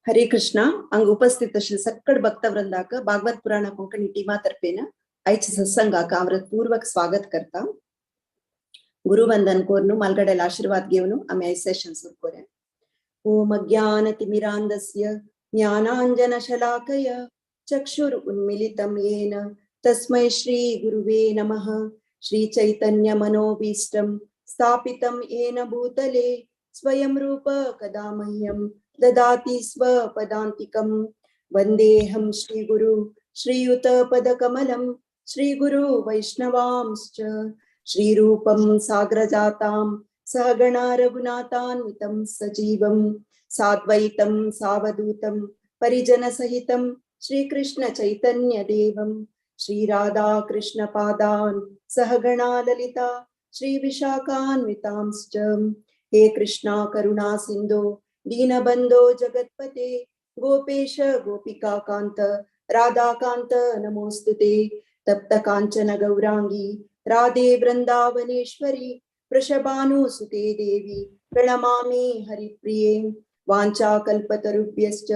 हरे कृष्णा. हांगा उपस्थित आशिल्ले सक्कड भक्तवृंदाक भागवत पुराण कोंकणी टीमा तर्फेन आयच्या सत्संगाक हांव पूर्वक स्वागत करता. गुरुवंदन कोर्नु मालगडेल आशीर्वाद घेवन आमी आयज सेशन सुरू करूया. ओम अज्ञानतिमिरान्धस्य ज्ञानांजनशलाकय चक्षुर उन्मिलितं येन तस्मै श्री गुरुवे नमः. श्री चैतन्य मनोभीष्टं स्थापितं येन भूतले स्वयं रूप कदा मह्यं ददाति स्वपदान्तिकं. वन्देऽहं श्रीगुरु श्रीयुत पदकमलं श्रीगुरु वैष्णवांश्च. श्रीरूपं साग्रजातां सहगणा रघुनाथान्वितं सजीवं साद्वैतं सावधूतं परिजनसहितं श्रीकृष्ण चैतन्य देवं. श्री राधा कृष्ण पादान् सहगणा ललिता श्री विशाखान्वितांश्च. हे कृष्णा करुणा सिंधो दीनबंधो जगत्पते गोपेश गोपिका कांत राधाकांत नमोस्तुते. तप्त कांचन गौरांगी राधे वृंदावनेश्वरी वृषभानुसुते देवी प्रणमामि हरिप्रिये. वाञ्छा कल्पतरुभ्यश्च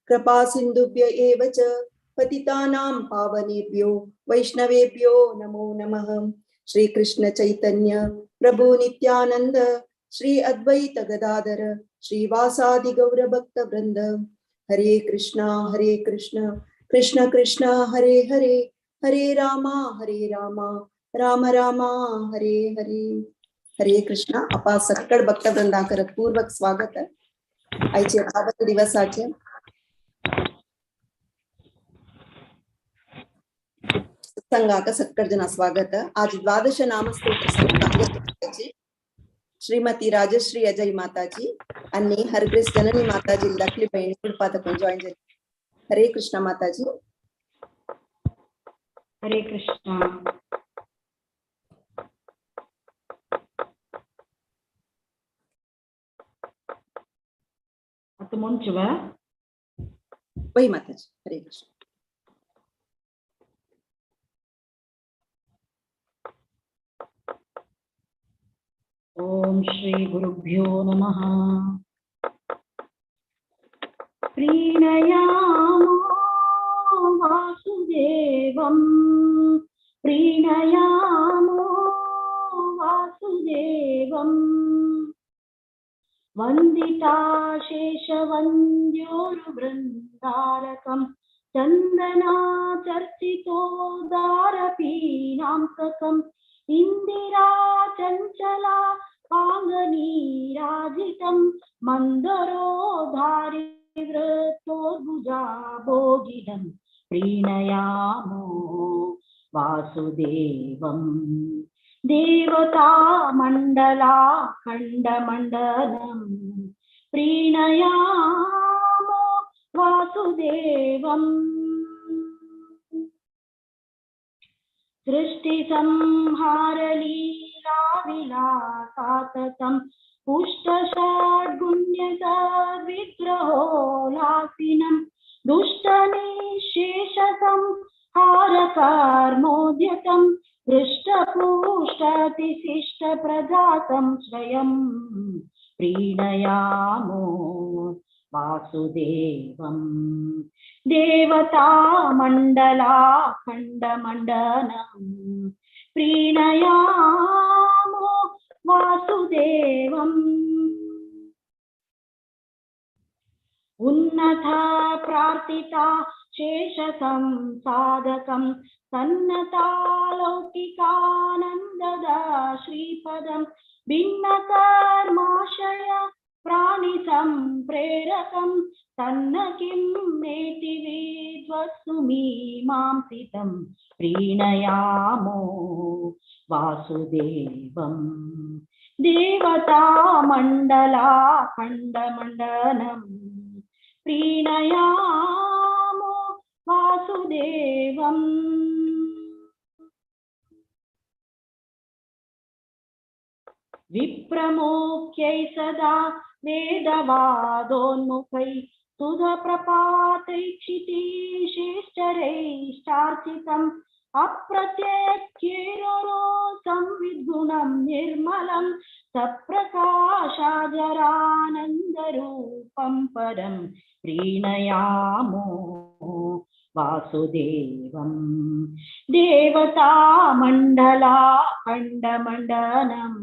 कृपा सिन्धुभ्य एव च पतितानां पावनेभ्यो वैष्णवेभ्यो नमो नमः. श्री कृष्ण चैतन्य प्रभु नित्यानंद श्री अद्वैत गदाधर श्रीवासादि गौर भक्त वृंद. हरे कृष्णा कृष्ण कृष्ण हरे हरे, हरे रामा राम रामा हरे हरे. हरे कृष्णा. आपा सक्कड भक्त वृंदाकर पूर्वक स्वागत आहे आयचे भागवत दिवसाचे. सत्संगाक सक्कड जना स्वागत. आज द्वादश नामस्तोत्र श्रीमती राजश्री अजय माताजी आणि हरग्रेस जननी माताजी लखली बहिणी उडपातकून जॉईन झाली. हरे कृष्णा माताजी. हरे कृष्णा. आता मुंचवा वही माताजी. हरे कृष्ण. ओम श्री गुरुभ्यो नमः. प्रीणयामो वासुदेवं प्रीणयामो वासुदेवं वन्दिता शेषवन्द्योर्वृन्दारकं चन्दना चर्चितोदारपीनांसकम् इंदिरा चंचला पांगनीराजितं मंदरोधारि वृत्तोर्भुजा भोजिनं प्रीणयामो वासुदेवं. देवता मंडलाखंडमंडलं प्रीणयामो वासुदेवम्. सृष्टि संहार लीला विलासाततं पुष्ट षड्गुण्य सद्विग्रहोलासिनं दुष्ट निःशेष संहार कर्मोद्यतं हृष्टपुष्टातिशिष्ट प्रजा संश्रयं प्रीणयामो वासुदेवं. देवता मंडलाखंडमंडनं प्रीणयामो वासुदेवम्. उन्नता प्रार्थिता शेष संसाधकं सन्नता लौकिकानन्ददा श्रीपदं भिन्नकर्माशय प्राणि संप्रेरकं तन्न किं नेति विद्वत्सु मीमांसितं प्रीणयामो वासुदेवं. देवता मंडलाखंडमंडनं प्रीणयामो वासुदेवम्. विप्रमोख्यै सदा वेदवादोन्मुखै सुधप्रपातै क्षितीशेश्चरैश्चार्चितम् अप्रत्यक्षैरो संविद्गुणं निर्मलं सप्रकाशाजरानन्दरूपं परं प्रीणयामो वासुदेवं देवतामण्डलाखण्डमण्डनं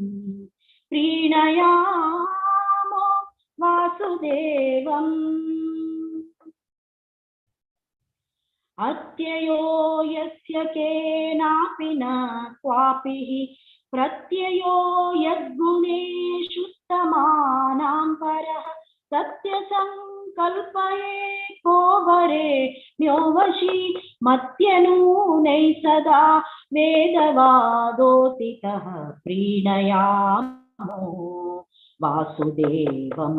प्रीणयामो वासुदेवम्। अत्ययो यस्य केनापि न क्वापि हि प्रत्ययो यद्गुणेषुत्तमानां परः सत्यसङ्कल्पये को वरेण्योवशी मत्यनूनैः सदा वेदवादोतितः प्रीणयामो वासुदेवं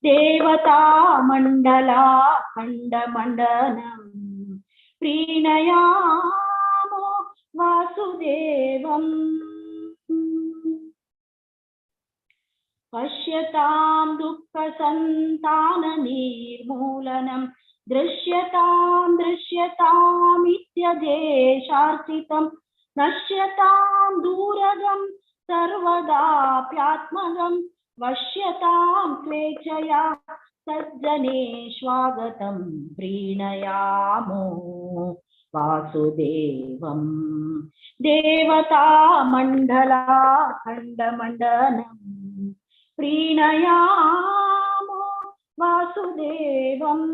देवतामण्डलाखण्डमण्डनं प्रीणयामो वासुदेवम्। पश्यतां दुःखसन्ताननिर्मूलनं दृश्यतां दृश्यतामित्यजेशार्चितं नश्यतां दूरगं सर्वदाप्यात्मगं वश्यतां स्वेच्छया सज्जनेष्वागतं प्रीणयामो वासुदेवं देवतामण्डलाखण्डमण्डनं प्रीणयामो वासुदेवम्।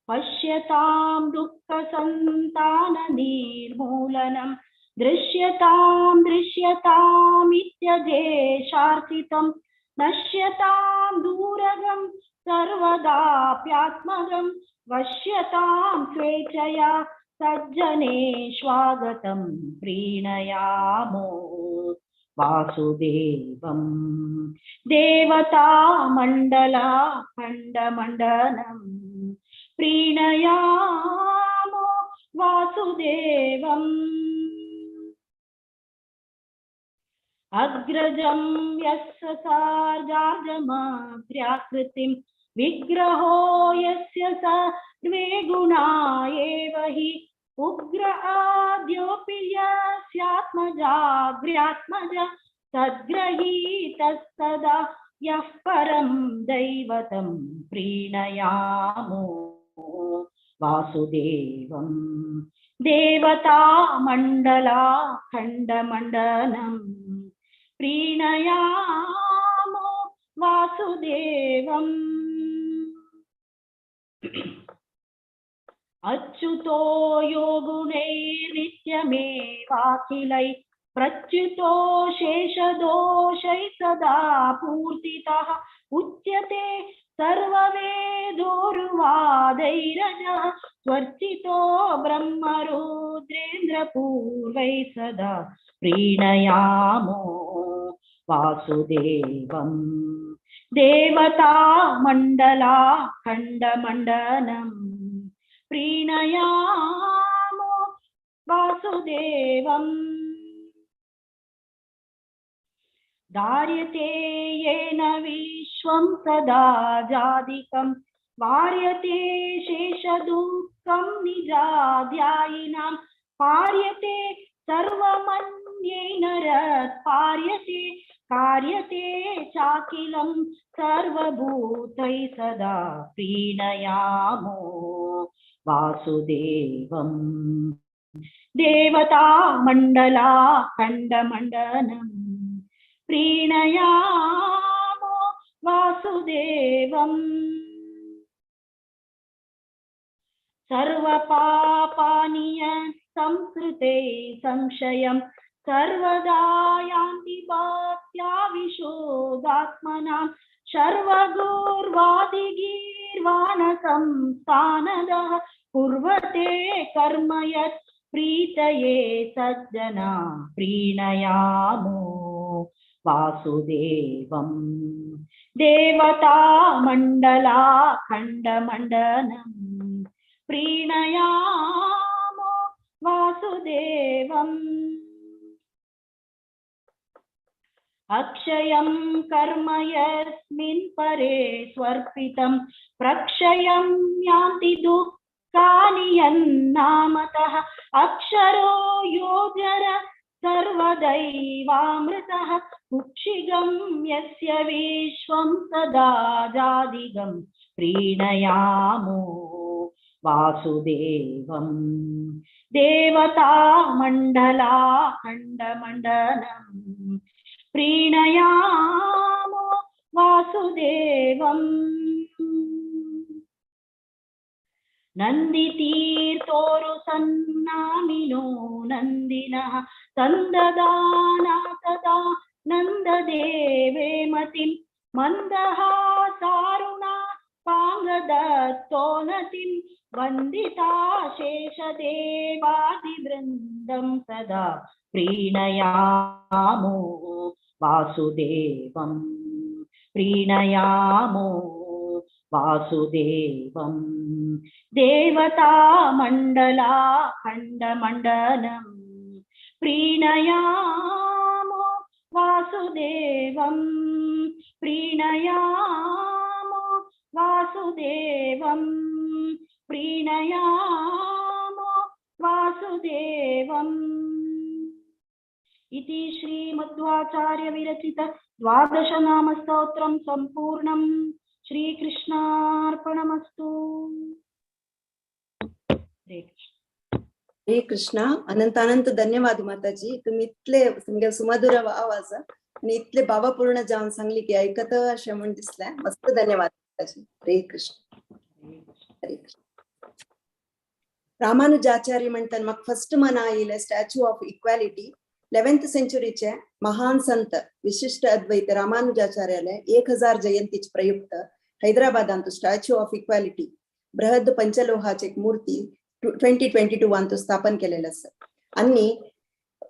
पश्यतां दुःखसन्ताननिर्मूलनं दृश्यतां दृश्यतामित्यजेशार्चितं नश्यतां दूरगं सर्वदाप्यात्मगं वश्यतां स्वेच्छया सज्जनेष्वागतं प्रीणयामो वासुदेवं देवतामण्डलाखण्डमण्डनं प्रीणयामो वासुदेवम्। अग्रजं यस्य सार्गार्जमाग्र्याकृतिं विग्रहो यस्य सर्वे गुणा एव हि उग्र आद्योऽपि यस्यात्मजाग्र्यात्मज तद्ग्रहीतस्तदा यः परं दैवतं प्रीणयामो वासुदेवं देवतामण्डलाखण्डमण्डनं प्रीणयामो वासुदेवम्। अच्युतो यो गुणैर्नित्यमेवाखिलै प्रच्युतो शेषदोषैः सदा पूर्तितः उच्यते सर्ववेदोरुवादैरजः स्वर्चितो ब्रह्मरुद्रेन्द्रपूर्वैः सदा प्रीणयामो वासुदेवं देवतामण्डलाखण्डमण्डनं प्रीणयामो वासुदेवम्। धार्यते येन विश्वं सदा जादिकं वार्यते शेषदुःखं निजाध्यायिनां पार्यते सर्वमन्येन पार्यते कार्यते चाखिलं सर्वभूतैः सदा प्रीणयामो वासुदेवं देवतामण्डलाखण्डमण्डनं प्रीणयामो वासुदेवम्। सर्वपापानि संस्कृते संशयं सर्वदा यान्ति भक्त्या विशोदात्मनां शर्वगुर्वादिगीर्वाणसंस्थानदः कुर्वते कर्म यत् प्रीतये सज्जना प्रीणयामो वासुदेवं देवतामण्डलाखण्डमण्डनं प्रीणयामो वासुदेवम्। अक्षयं कर्म यस्मिन् परे स्वर्पितं प्रक्षयं यान्ति दुःखानि यन्नामतः अक्षरो योजर सर्वदैवामृतः कुक्षिगं यस्य विश्वं सदा जादिगं प्रीणयामो वासुदेवं। देवतामण्डलाखण्डमण्डनं प्रीणयामो वासुदेवम्। नन्दितीर्थोरु सन्नामिनो नन्दिनः सन्ददाना सदा नन्ददेवे मतिं मन्दहासारुणा पाङ्गदत्तोनतिं वन्दिता शेषदेवादिवृन्दं सदा प्रीणयामो वासुदेवं प्रीणयामो वासुदेवं। देवतामण्डलाखण्डमण्डनं प्रीणयामो वासुदेवं प्रीणयामो वासुदेवं प्रीणयामो वासुदेवम्। इति श्रीमध्वाचार्य विरचित द्वादशनामस्तोत्रं सम्पूर्णं। श्रीकृष्णार्पणमस्तु। हरे कृष्णा। अनंत अनंत धन्यवाद माताजी, तुम्ही इतले तुमगे सुमधुर आवाज आणि इतले भावपूर्ण जावन सांगली की ऐकत अशें म्हूण दिसलें। मस्त धन्यवाद माताजी। हरे कृष्ण। हरे कृष्ण। रामानुजाचार्य म्हणटात म्हाका फर्स्ट मना आयिल्लें स्टॅच्यू ऑफ इक्वॅलिटी। 11th सेंचुरीचे महान संत विशिष्ट अद्वैत रामानुजाचार्याले 1000 जयंतीचे प्रयुक्त हैदराबादांत स्टॅच्यू ऑफ इक्वॅलिटी बृहद पंचलोहाची एक मूर्ती 2022 अंतू स्थापन केलेलं आसा। आणि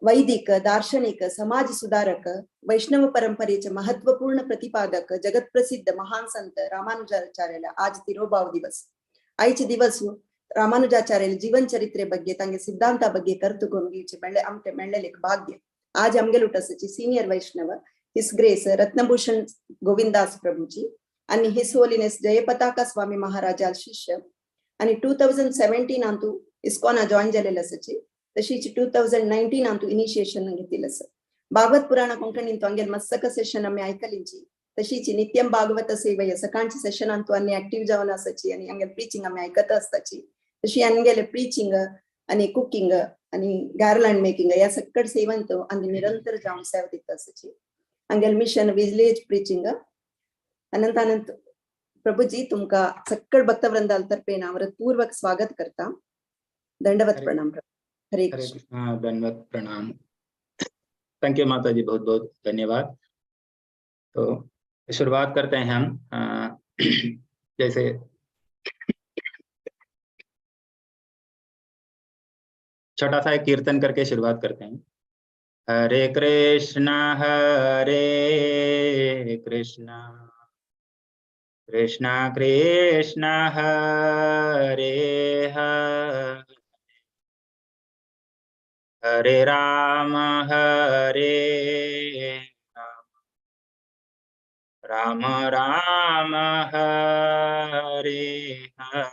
वैदिक दार्शनिक समाज सुधारक वैष्णव परंपरेचे महत्वपूर्ण प्रतिपादक जगत प्रसिद्ध महान संत रामानुजाचार्याला आज तिरोभाव दिवस। आयचे दिवस रामानुजाचार्य जीवन चरित्रे ಬಗ್ಗೆ ತಂಗೆ ಸಿದ್ಧಾಂತ ಬಗ್ಗೆ ಕರ್ತುಗೊಂಡು ಬೆಳ್ಳೆ ಅಮಕೆ ಮೆಳ್ಳಲಿಕ್ಕೆ ಭಾಗ್ಯ। आज आमगेल senior Vaishnava his grace Ratnabhushan Govindas Prabhuji आणि his holiness Jayapataka स्वामी महाराजा शिष्य आणि 2017 अंतू इस्कॉना जॉईन झालेलं असाची, तशीच 2019 अंतू इनिशिएशन घेतलेलं असं। भागवत पुराण कोंकणींतू अंगेल मस्तक सेशन आम्ही ऐकलिंची, तशीच नित्यम भागवत सेवय सकाळची सेशन अंतू आनी ऍक्टिव्ह जावन असाची आणि अंगेल प्रीचिंग आम्ही ऐकत असताची। तशी अंगेले प्रीचिंग आणि कुकिंग आणि गार्लँड मेकिंग या सक्कड सेवंत आणि निरंतर जाऊन सेवा दित असाची। अंगेल मिशन विलेज प्रीचिंग। अनंत अनंत प्रभुजी तुमका सक्कड भक्तवृंदाल तर्फे पूर्वक स्वागत करता। दंडवत प्रणाम। हरे कृष्ण। दंडवत प्रणाम। Thank you माता जी, बहुत बहुत धन्यवाद। तो शुरुआत करते हैं हम। जैसे छोटा सा एक कीर्तन करके शुरुआत करते हैं। हरे कृष्णा हरे कृष्णा कृष्णा कृष्णा हरे हरे, हरे राम हरे राम राम राम हरे हरे,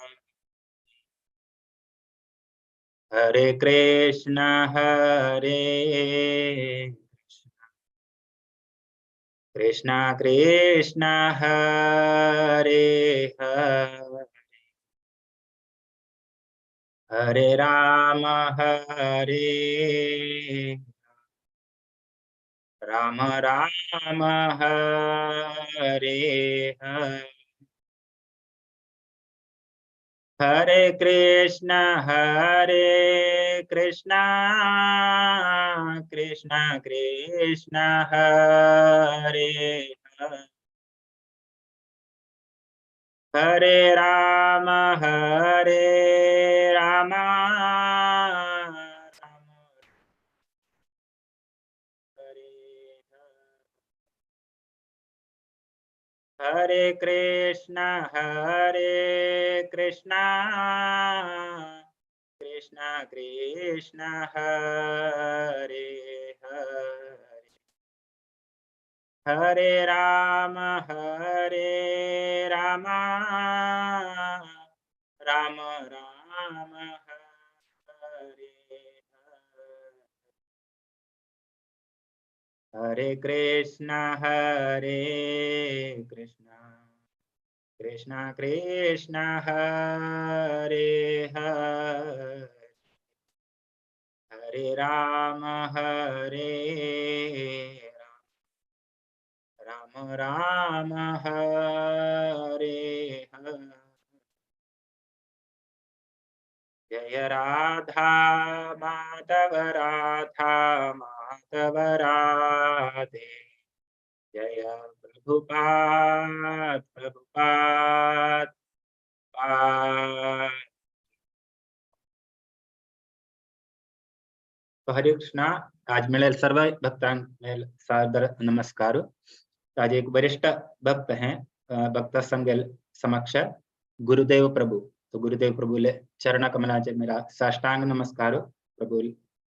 हरे कृष्णा हरे कृष्णा कृष्णा कृष्णा हरे हरे, हरे राम हरे राम राम हरे हरे, हरे कृष्णा हरे कृष्णा कृष्णा कृष्णा हरे हरे, हरे राम हरे राम राम हरे हरे, हरे कृष्णा हरे कृष्णा कृष्णा कृष्णा हरे हरे, हरे राम हरे Ram Ram Ram Hare Hare. Hare Krishna Hare Krishna Krishna Krishna Hare Hare Hare Ram Hare Ram Ram Ram Hare Hare. Jai Radha Madhav Radha Madhav Radhe. Jai Prabhupada Prabhupada पाद। तो हरे कृष्णा। आज मिळेल सर्व भक्तां सादर नमस्कार। आज एक वरिष्ठ भक्त हैं, भक्त संघ समक्ष गुरुदेव प्रभु। तो गुरुदेव प्रभु ले चरण कमलाचे मेरा साष्टांग नमस्कार। प्रभु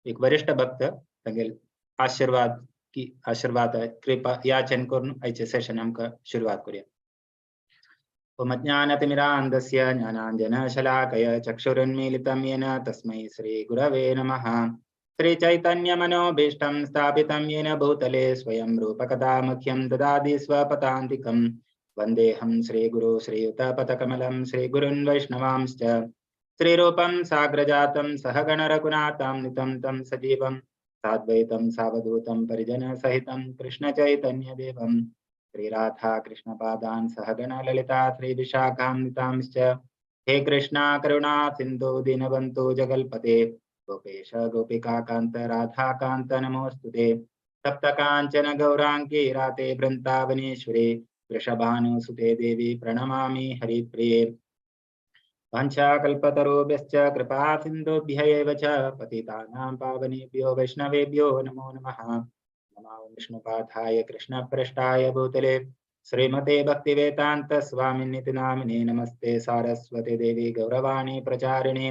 एक वरिष्ठ भक्त तंगेल आशीर्वाद की आशीर्वाद कृपा याचन करून आयचे सेशन आमकां सुरवात करूया। ओम अज्ञानतिमिरान्धस्य ज्ञानाञ्जनशलाकय चक्षुरुन्मीलितं येन तस्मै श्री गुरवे नमः। श्री चैतन्य मनोभीष्टं स्थापितं येन भूतले स्वयं रूपकदा मह्यं ददाति स्वपदान्तिकं। वन्देऽहं श्रीगुरु श्रीयुतपथकमलं श्रीगुरुन् वैष्णवांश्च। श्रीरूपं साग्रजातं सहगण रघुनाथं नितं तं सजीवं साद्वैतं सावधूतं परिजनसहितं कृष्ण चैतन्यदेवं। श्रीराधा कृष्णपादान् सहगण ललिता श्रीविशाखान्वितांश्च। हे कृष्णा करुणा सिन्धु दीनबन्धु जगल्पते गोपेश गोपिकाकान्त राधाकान्त नमोऽस्तुते। तप्तकाञ्चन गौराङ्गी राते वृन्दावनेश्वरी वृषभानुसुते देवी प्रणमामि हरिप्रिये। वाञ्छाकल्पतरुभ्यश्च कृपा सिन्धुभ्य एव च पतितानां पावनेभ्यो वैष्णवेभ्यो नमो नमः। नमो विष्णुपादाय कृष्णप्रेष्ठाय भूतले श्रीमते भक्तिवेदान्त स्वामिनिति नामिने। नमस्ते सारस्वती देवी गौरवाणी प्रचारिणे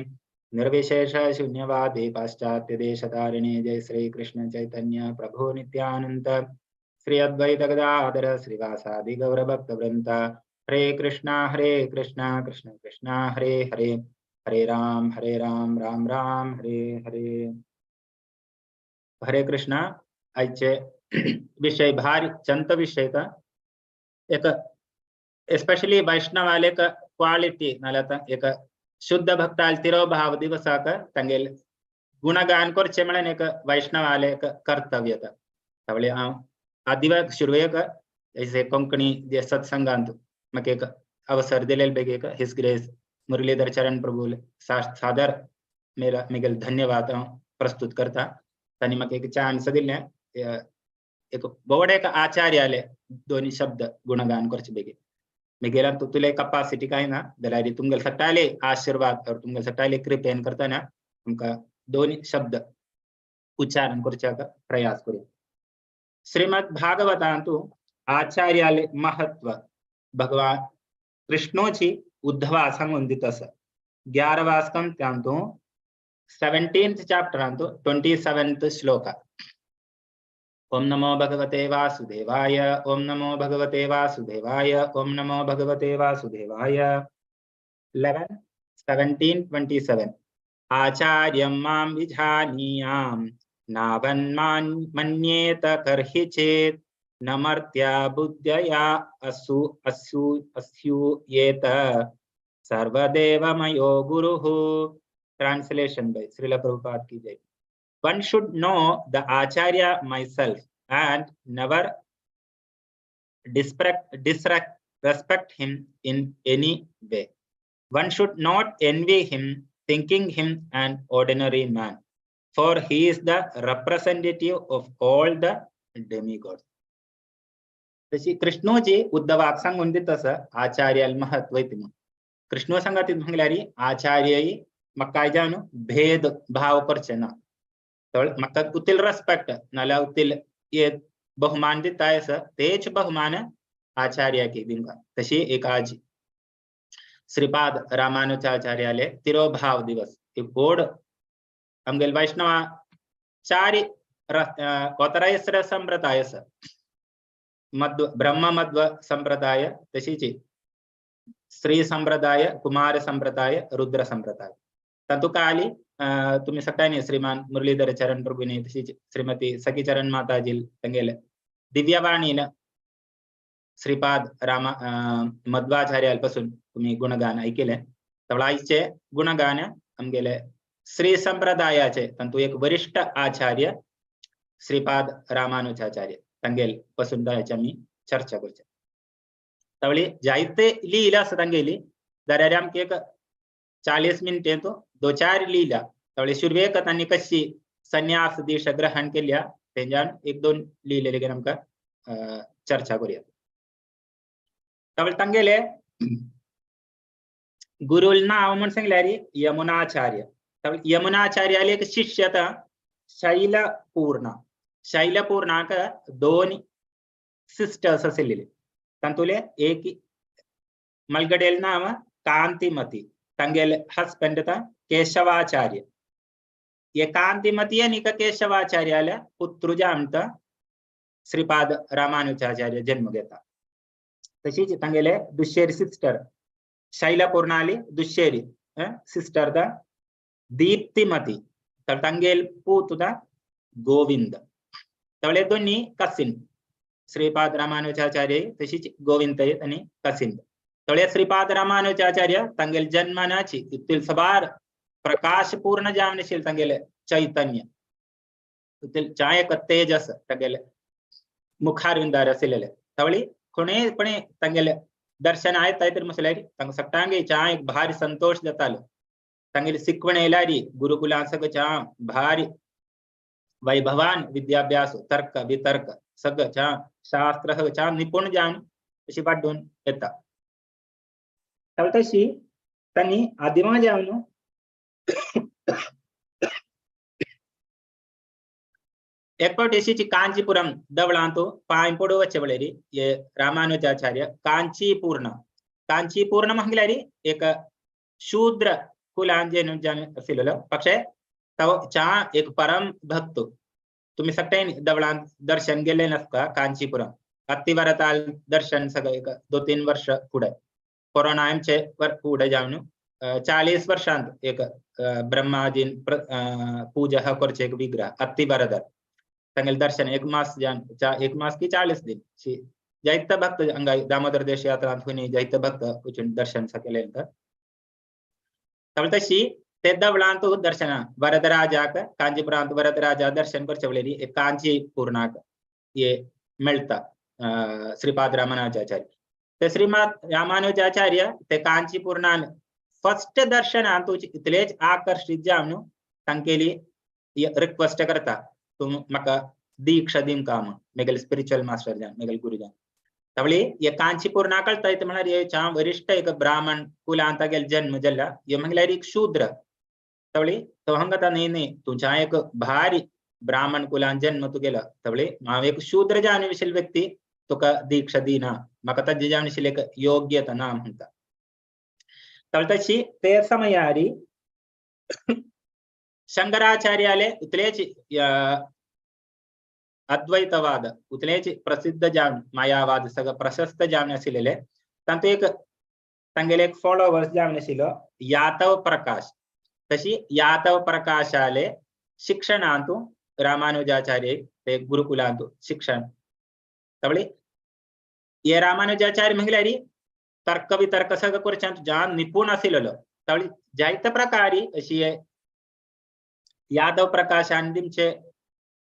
निर्विशेष शून्यवादी पाश्चात्य देशतारिणे। जय श्री कृष्ण चैतन्य प्रभु नित्यानंद श्री अद्वैत गदाधर श्रीवासादि गौर भक्त वृंद। हरे कृष्णा कृष्णा कृष्णा हरे हरे हरे राम राम राम हरे हरे। हरे कृष्णा। आयचे विषय भारी चंत विषय का एक एस्पेशली वैष्णवाले का क्वालिटी नाल्यार एक शुद्ध भक्ताल तिरोभाव दिवसाक तांगेल गुणगान करचें म्हळ्यार एक वैष्णवाले एक कर्तव्य। तवळे हांव आदिवाक सुरवेक जैसे कोंकणी जे सत्संगांत म्हाका एक अवसर दिलेले बेगी एक his grace Muralidhar चरण प्रभु सादर मेरा मिगेल धन्यवाद हांव प्रस्तुत करता। तांणी म्हाका एक चान्स दिल्लें एक बोवडे एक आचार्याले दोनी शब्द गुणगान करचे बेगी। मिगेला तुले कपासिटी काय ना जाल्यार तुमगेले सगळ्याले आशीर्वाद और तुमगेले सगळ्याले कृपेन करतना तुमकां दोन शब्द उच्चारण करच्याक प्रयास करूया। श्रीमद् भागवतांतु आचार्याले महत्व भगवान कृष्णोची उद्धवा सांगून दित आसा। 11 स्कंदांतु 17th चॅप्टरांतु 27th श्लोक। ओम नमो भगवते वासुदेवाय ओम नमो भगवते वासुदेवाय ओम नमो भगवते वासुदेवाय। 11 17 27। आचार्यं मां विजानीयां नावन्मान् मन्येत कर्हि चेत् न मर्त्या बुद्धया असु असु अस्यूयेत सर्वदेवमयो गुरुः। ट्रांसलेशन बाय श्रील प्रभुपाद की जय। One should know the Acharya myself and never disrespect him in any way. One should not envy him, thinking him an ordinary man, for he is the representative of all the demigods. तशी कृष्णोची उद्धवाक सांगून दित आसा आचार्याल महत्व इति म्हणून। कृष्ण सांगात म्हणल्यार आचार्य म्हाका काय जाणू भेद भाव करचे ना, म्हाका उतील रेस्पेक्ट नाल्यार उतील बहुमान दिता आसा तेच बहुमान आचार्याक दिवंक। तशी एक आज श्रीपाद रामानुजाचार्याले तिरोभाव दिवस एक व्हड आमगेले वैष्णवा चारी ऑथरायज्ड संप्रदाय आसा। मध्व ब्रह्म मध्व संप्रदाय, तशीच श्री संप्रदाय, कुमार संप्रदाय, रुद्र संप्रदाय। तातूंत आली तुमी सगळ्यांनी श्रीमान मुरलीधर चरण प्रभुनी तशीच श्रीमती सखीचरण माताजी तांगेले दिव्यवाणीन श्रीपाद रामा मध्वाचार्याल पासून तुम्ही गुणगान ऐकले. तवळ आयचे गुणगान आमगेले श्री संप्रदायाचे तांतू एक वरिष्ठ आचार्य श्रीपाद रामानुजाचार्य तांगेल पासून ताचे आमी चर्चा करचे. तवळी जायते लीला आसा तांगेली जाल्यार आमकां एक 40 मिनटे तो 2-4 लीला. तवळी सुरवेक तांणी कशी संन्यास दीक्षा ग्रहण केल्या तेंच्यान 1-2 लीले लेगीत आमकां चर्चा करूया. तवळ तांगेले गुरुल नांव म्हण सांगल्यार यमुनाचार्य. तवळ यमुनाचार्याले एक शिष्य आतां शैलपूर्ण. शैलपूर्णाक 2 सिस्टर्स आशिल्ले. तातूंतले एक मलगडेल नांव कांतिमती, तांगेले हस्बंड आतां केशवाचार्य. हे कांतिमती आनी केशवाचार्याल्या पुत्र जावन श्रीपाद रामानुजाचार्य जन्म घेता. तशीच तांगेले दुशेरी सिस्टर शैलपूर्णाली दुशेरी सिस्टर दा दीप्तिमती, तर तांगेल पूत दा गोविंद. तवळे दोन्ही कसिन श्रीपाद रामानुजाचार्य तशीच गोविंद आनी कसिन. तवळे श्रीपाद रामानुजाचार्य तांगेल जन्मानाची इतले सबार प्रकाशपूर्ण जावन आशिल्लें तांगेले चैतन्य, इतले चायक तेजस तांगेले मुखारविंदार आशिल्ले. तवळी कोणेपणे तांगेले दर्शन आयत तर मसल्यार तांकां सगळ्यांक चा एक भारी संतोष जातालो. तांगेली शिकवण येयल्यार गुरुकुलान सगळं चा भारी वैभवान विद्याभ्यास तर्क वितर्क सगळं चा शास्त्र सगळं चा निपुण जावन अशी वाडून येता. तशी तांणी आदिमा जावन एक फावट अशीच कांचीपुरम देवळांत पांय पडू वचचे वेळार हे रामानुजाचार्य कांचीपूर्ण कांचीपूर्ण म्हळ्यार एक शूद्र कुलान जेन आशिल्लो पक्षे तो चा एक परम भक्त. तुम्ही सगळ्यांनी देवळांत दर्शन गेले नासता कांचीपुरम अत्तिवरताल दर्शन सगळं एक 2-3 वर्ष फुडें कोरोना आमचे फुडें जावन 40 वर्षांत एक ब्रह्माजीन पूजा करचे एक विग्रह अत्तिवरदर तांगेले दर्शन एक मास जावन एक मास की 40 दिन जायते भक्त हांगा दामोदर देश यात्रांत हुनी जायते भक्त वचून दर्शन केलें. तवळ तशी ते देवळांत दर्शना वरदराजाक कांचीपुरांत वरदराजा दर्शन करचे वेळार एक कांचीपूर्णाक हे मेळटा श्रीपाद रामानुजाचार्य. ते श्रीमाद रामानुजाचार्य ते कांचीपूर्णान फर्स्ट दर्शनांत इतलेच आकर्शीत जावन तांगेली रिक्वेस्ट करता तूं म्हाका दीक्षा दिवंका म्हूण मेगेले स्पिरिच्युअल मास्टर जावन मेगेले गुरू जावन. तवळी हे कांचीपूर्णा कळटा म्हळ्यार हे चा वरिष्ठ एक ब्राह्मण कुलांत तागेलो जन्म जाल्ला हे म्हळ्यार एक शूद्र. तवळी तो हांगा न्ही न्ही तुमच्या एक भारी ब्राह्मण कुलान जन्म तुगेलो तवळी हांव एक शूद्र जावन आशिल्ली व्यक्ती तुका दीक्षा दिना म्हाका ताजे जावन आशिल्ली एक योग्यता ना म्हणटा. तवळ तशी ते समयारी शंकराचार्याले उतलेच अद्वैतवाद उतलेच प्रसिद्ध जावन मायावाद सगळं प्रशस्त जावन आशिल्ले तातूंत एक तांगेले एक फॉलोवर्स जावन आशिल्लो यादव प्रकाश. तशी यादव प्रकाशाले शिक्षणांतु रामानुजाचार्य ते गुरुकुलांतु शिक्षण. तवळी हे रामानुजाचार्य म्हळ्यार तर्क वितर्क सगळं करच्यांत जान निपुण आशिल्लो. तवळी जायते प्रकारी अशी यादव प्रकाशान दिमचे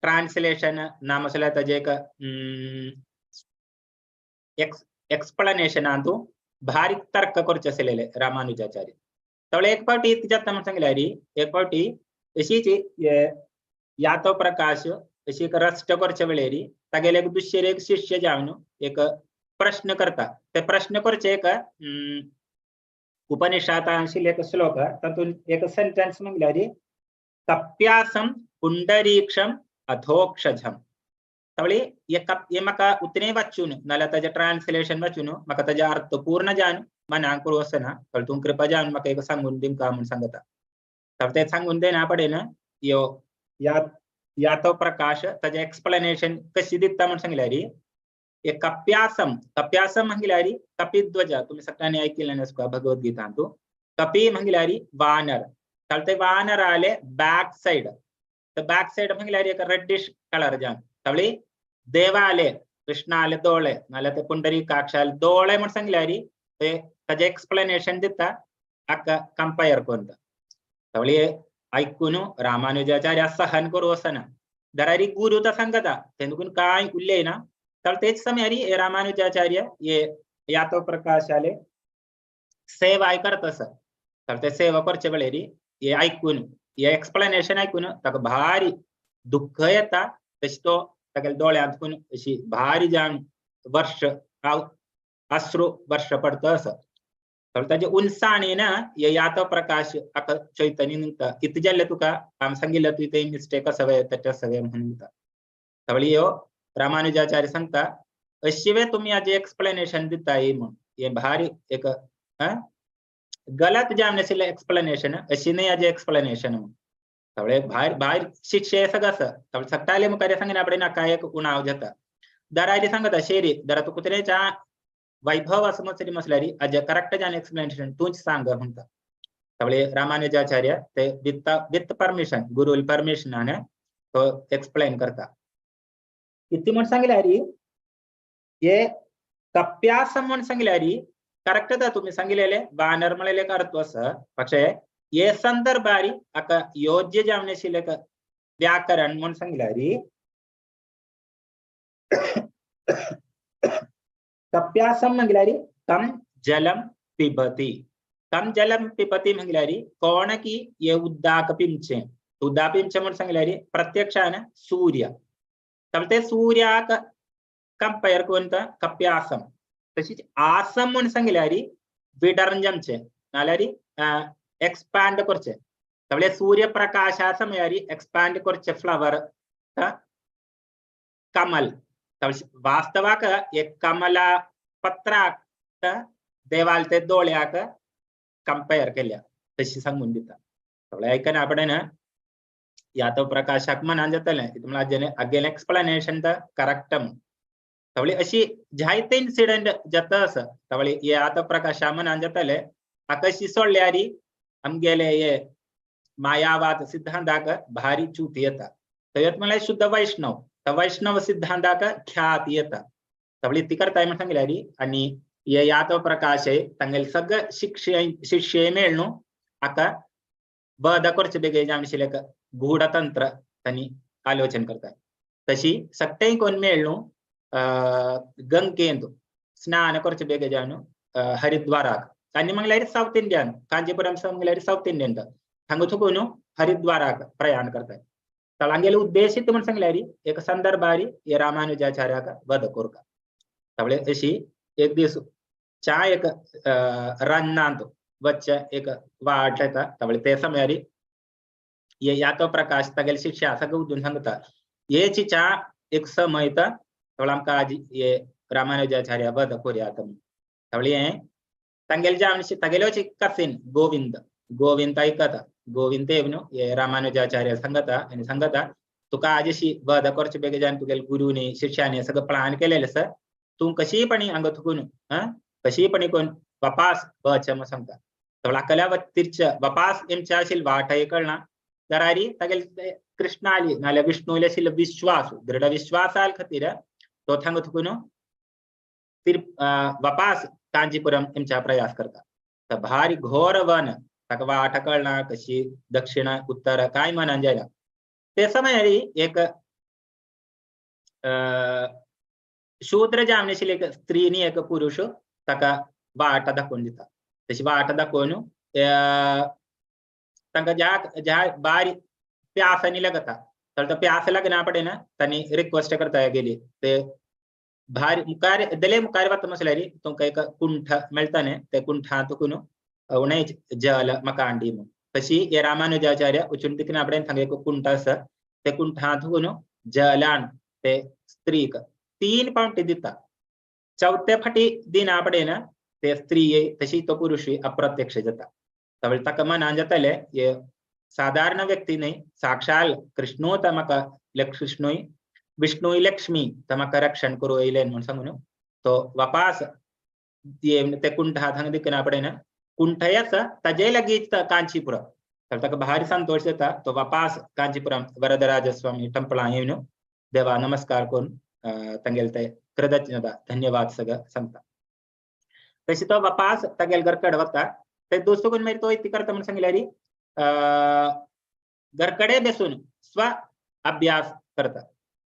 ट्रान्सलेशन नाम आसल्यार ताजें एक एक्सप्लेनेशनांतु भारी तर्क करचे आशिल्ले रामानुजाचार्य. तवळे एक फावटी जाता म्हण सांगल्यार एक फावटी अशीच यादव प्रकाश अशी एक रस्ट करचे वेळेर तागेले एक दुसरे एक शिष्य जावन एक प्रश्न करता. ते प्रश्न करचे एक उपनिषदांत आशिल्ले एक श्लोक तातूंत एक सेंटेन्स म्हणल्यार कप्यासम पुंडरीक्षम अधोक्षजम. तवळी हे म्हाका उतरें वाचून नाल्यार ताजें ट्रान्सलेशन वाचून म्हाका ताजें अर्थ पूर्ण जावन मनाक करूं वचना. तवळ तूं कृपा जावन म्हाका एक सांगून दिवंका म्हूण सांगता. तवळ तें सांगून दिना पडेन यो यातो प्रकाश ताजें एक्सप्लेनेशन कशी दिता म्हूण सांगल्यार हे कप्यासम कप्यासम म्हळ्यार कपिध्वज. तुमी सगळ्यांनी ऐकिल्लें आसता भगवद्गीतांतु. कपी म्हळ्यार वानर. ताळे ते वानराले बॅक साइड तर बॅक साइड म्हणल्यार एक रेडिश कलर जावन तावळी देवाले कृष्णाले दोळे नाल्यार ते पुंडरीकाक्षाले दोळे म्हण सांगल्यार ते ताजे एक्सप्लेनेशन दिता हाका कंपेयर करून. तावळी ऐकून रामानुजाचार्य सहन करू वसना दरारी गुरु तर सांगता तेंदुकून काय उलयना. तर तेच समयारी रामानुजाचार्य ये यातो प्रकाशाले सेवाय करत आसा. तर ते सेवा करचे वेळेरी हे ऐकून हे एक्सप्लेनेशन ऐकून ताका भारी दुःख येता. तशें तो तागेल्या दोळ्यांतून अशी भारी जावन वर्ष अश्रू वर्ष पडता आसा. तर ताजे उनसाणीन हे यातो प्रकाश हाका चैतन्य निघता कितें जाल्लें तुका आमी सांगिल्लें तुवें तें मिस्टेक आसा वे तेचें आसा वे म्हणून दिता. तावळी ह्यो रामानुजाचार्य सांगता अशी तुमी हाजें एक्सप्लेनेशन दिता ही म्हूण हें भारी एक गलत जावन आशिल्लें एक्सप्लेनेशन अशी न्हय हाजें एक्सप्लेनेशन म्हूण. तावळे भायर भायर शिक्षे सगळं आसा. तावळे सगळ्याले मुखार सांगिना फुडें नाका एक उणाव जाता. दरारी सांगता शेरी दरा तुका तरेच्या वैभव असं मसली मसल्यारी हाजें करेक्ट जावन एक्सप्लेनेशन तूंच सांग म्हणटा. तावळे रामानुजाचार्य ते विथ विथ परमिशन गुरुल परमिशनान तो एक्सप्लेन करता. कितें म्हण सांगल्यारी हे कप्यासम म्हण सांगल्यारी करेक्ट ता तुमी सांगिल्लें वानर म्हणलें एक अर्थ आसा. പക്ഷേ हे संदर्भारी हाका योग्य जावन आशिल्लें व्याकरण म्हण सांगल्यारी कप्यासम म्हणल्यारी कम जलम पिबती. कम जलम पिबती म्हणल्यारी कोण की हे उद्दाक पिंचें उद्दा पिंचें म्हण सांगल्यारी प्रत्यक्षान सूर्य. तर ते सूर्याक कंपेयर करून कप्यासम. तशीच आसम म्हण सांगल्यारी विडर्न जमचें नाल्यारी एक्सपांड करचें. तावळे सूर्यप्रकाशा समयारी एक्सपांड करचें फ्लावर कमल. वास्तवाक एक कमला पत्राक देवाल ते दोळ्याक कंपेयर केल्या तशी सांगून दिता. तावळे आयकना आपणें यातो प्रकाशाक मनान जातलें म्हळ्यार अगेन एक्सप्लेनेशन तर करेक्ट म्हूण. तावळी अशी जायते इन्सिडंट जाता आसा. तावळी हे आतां प्रकाशा मनान जातलें हाका अशी सोडल्यारी आमगेले हे मायावाद सिद्धांताक भारी चूट येता. थंय म्हळ्यार शुद्ध वैष्णव तर वैष्णव सिद्धांताक ख्यात येता. तावळी ती करताय म्हण सांगल्यारी आनी हे यातो प्रकाश तांगेले सगळे शिक्षे शिष्य मेळ न्हू हाका वध करचे बेगीन जावन आशिल्लें गूढतंत्र तांणी आलोचन करता. तशी सगळें कोण मेळ न्हू गंगेंत स्नान करचे बेगीन जावन हरिद्वाराक आनी म्हणल्यार सावथ इंडियन कांचीपुरम म्हणल्यार सावथ इंडियन हांगा थकून हरिद्वाराक प्रयाण करतात. तर हांगेले उद्देश म्हण सांगल्यारी एक संदर्भारी हे रामानुजाचार्याक वध करता. तावळे अशी एक दीस च्या एक रानांत वच्चे एक वाट येता. तावळे ते समयारी हे यातो प्रकाश तागेले शिक्षा सगळें उदून सांगता हेची च्या एक समय तावळे आमकां आज हे रामानुजाचार्य वध करुया म्हूण. तावळे हें तांगेले जावन तागेलोच कसीन गोविंद गोविंद आयकता. गोविंद न्हू हे रामानुजाचार्य सांगता आनी सांगता तुका आज अशी वध करचे बेगीन जावन तुगेले गुरूनी शिष्यानी सगळें प्लान केलेलें आसा तूं कशीपणी हांगा थकून कशीपणी कोण वापास वच म्हूण सांगता. तावळे हाकल्या तिरच वापास एमच्या आशिल्ली वाटय कळना. दरारी तागेले कृष्णाली नाल्यार विष्णुले आशिल्लो विश्वास दृढ विश्वासा खातीर तो थांगा थकून वापास कांचीपुरम एमच्या प्रयास करता. तर भारी घोर वन ताका वाट कळना कशी दक्षिण उत्तर काय मनान जायना. ते समयारी एक शूद्र जावन आशिल्ली एक स्त्री न्ही एक पुरुष ताका वाट दाखोवन दिता. तशी वाट दाखोवन तांकां ज्या ज्या बारी प्यासांनी लागता. तर तो प्यास लागना पडे ना तांणी रिक्वेस्ट करता गेली ते भारी मुखार दले मुखार वता मसल्यारी तुमकां एक कुंठ मेळटा न्ही ते कुंठांत तुकून उणें जल म्हाका हाडी म्हूण. तशी हे रामानुजाचार्य वचून तिकना फुडें थंय एक कुंठ आसा ते कुंठांत जलान ते स्त्रीक 3 पावटी दिता. चवथे फाटी दिना पडे ना ते स्त्री तशी तो पुरुष अप्रत्यक्ष जाता. तावळे ताका मनान जातालें हे साधारण व्यक्ती न्हय साक्षाल कृष्णू तर म्हाका कृष्णूय विष्णूय लक्ष्मी तर म्हाका रक्षण करूं येयलें म्हूण सांगून तो वापास ते कुंठा हांगा दिकना पडे ना कुंठय आसा ताजे लागीं कांचीपुरम. तर ताका भारी संतोष जाता. तो वापास कांचीपुरम वरदराज स्वामी टेंपलां येवन देवा नमस्कार करून तांगेले ते कृतज्ञता धन्यवाद सगळं सांगता. तशी तो वापास तागेले घरकडे वता. ते दोस्तो करून मागीर तो इतलें करता म्हणून सांगल्यार घरकडे बसून स्व अभ्यास करता.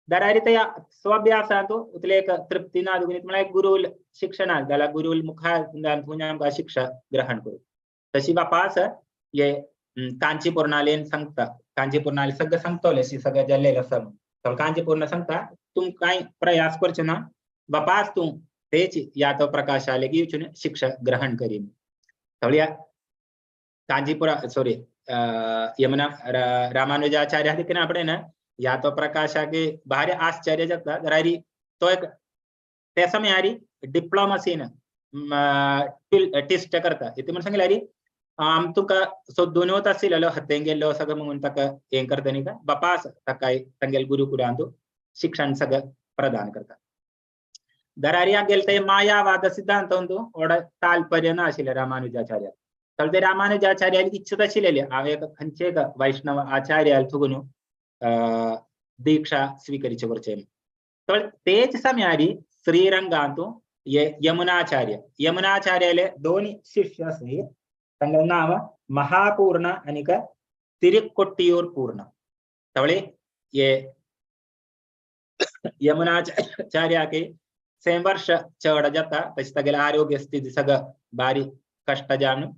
दरारी ते स्वाभ्यासांत उतले एक तृप्ती ना दुगुनी म्हळ्यार गुरुल शिक्षणाक जाल्यार गुरुल मुखार आमकां शिक्षा ग्रहण करूं. तशी वापास हे कांचीपूर्णालेन सांगता. कांचीपूर्णाले सगळं सांगतले अशी सगळं जाल्लें आसा म्हणून. कांचीपूर्ण सांगता तूं कांय प्रयास करचो ना, वापास तूं तेच यातो प्रकाशाले की शिक्षा ग्रहण करीन. थोड्या कांचीपुरा सॉरी यमुना रामानुजाचार्य देखील आपण ना यातो प्रकाशाके भारी आश्चर्य जाता. जरारी तो एक त्या समयारी डिप्लोमसीन टिस्ट करता. इथे म्हणून सांगितलं अरे आम तुका सोदून वता आशिल्लो हतें गेल्लो सगळं म्हणून ताका हें करता न्ही का बापास ताका तांगेले गुरुकुलांत शिक्षण सगळं प्रदान करता. दरारिया गेले ते मायावाद सिद्धांत व्हड तात्पर्य ना आशिल्लें रामानुजाचार्य. तर ते रामानुजाचार्याली इच्छा आशिल्ली हांव एक खंयचे एक वैष्णव आचार्याल थुगून दीक्षा स्वीकरिचे करचे. तर तेच समयारी श्रीरंगांतु यमुनाचार्य यमुनाचार्याले दोन शिष्य आसले तांगेलें नांव महापूर्ण आनी तिरुकोट्टियूर पूर्ण. तवळे हे यमुनाचार्याके सेम वर्ष चड जाता. तशें तागेलें आरोग्य स्थिती सगळं बारी कश्ट जावन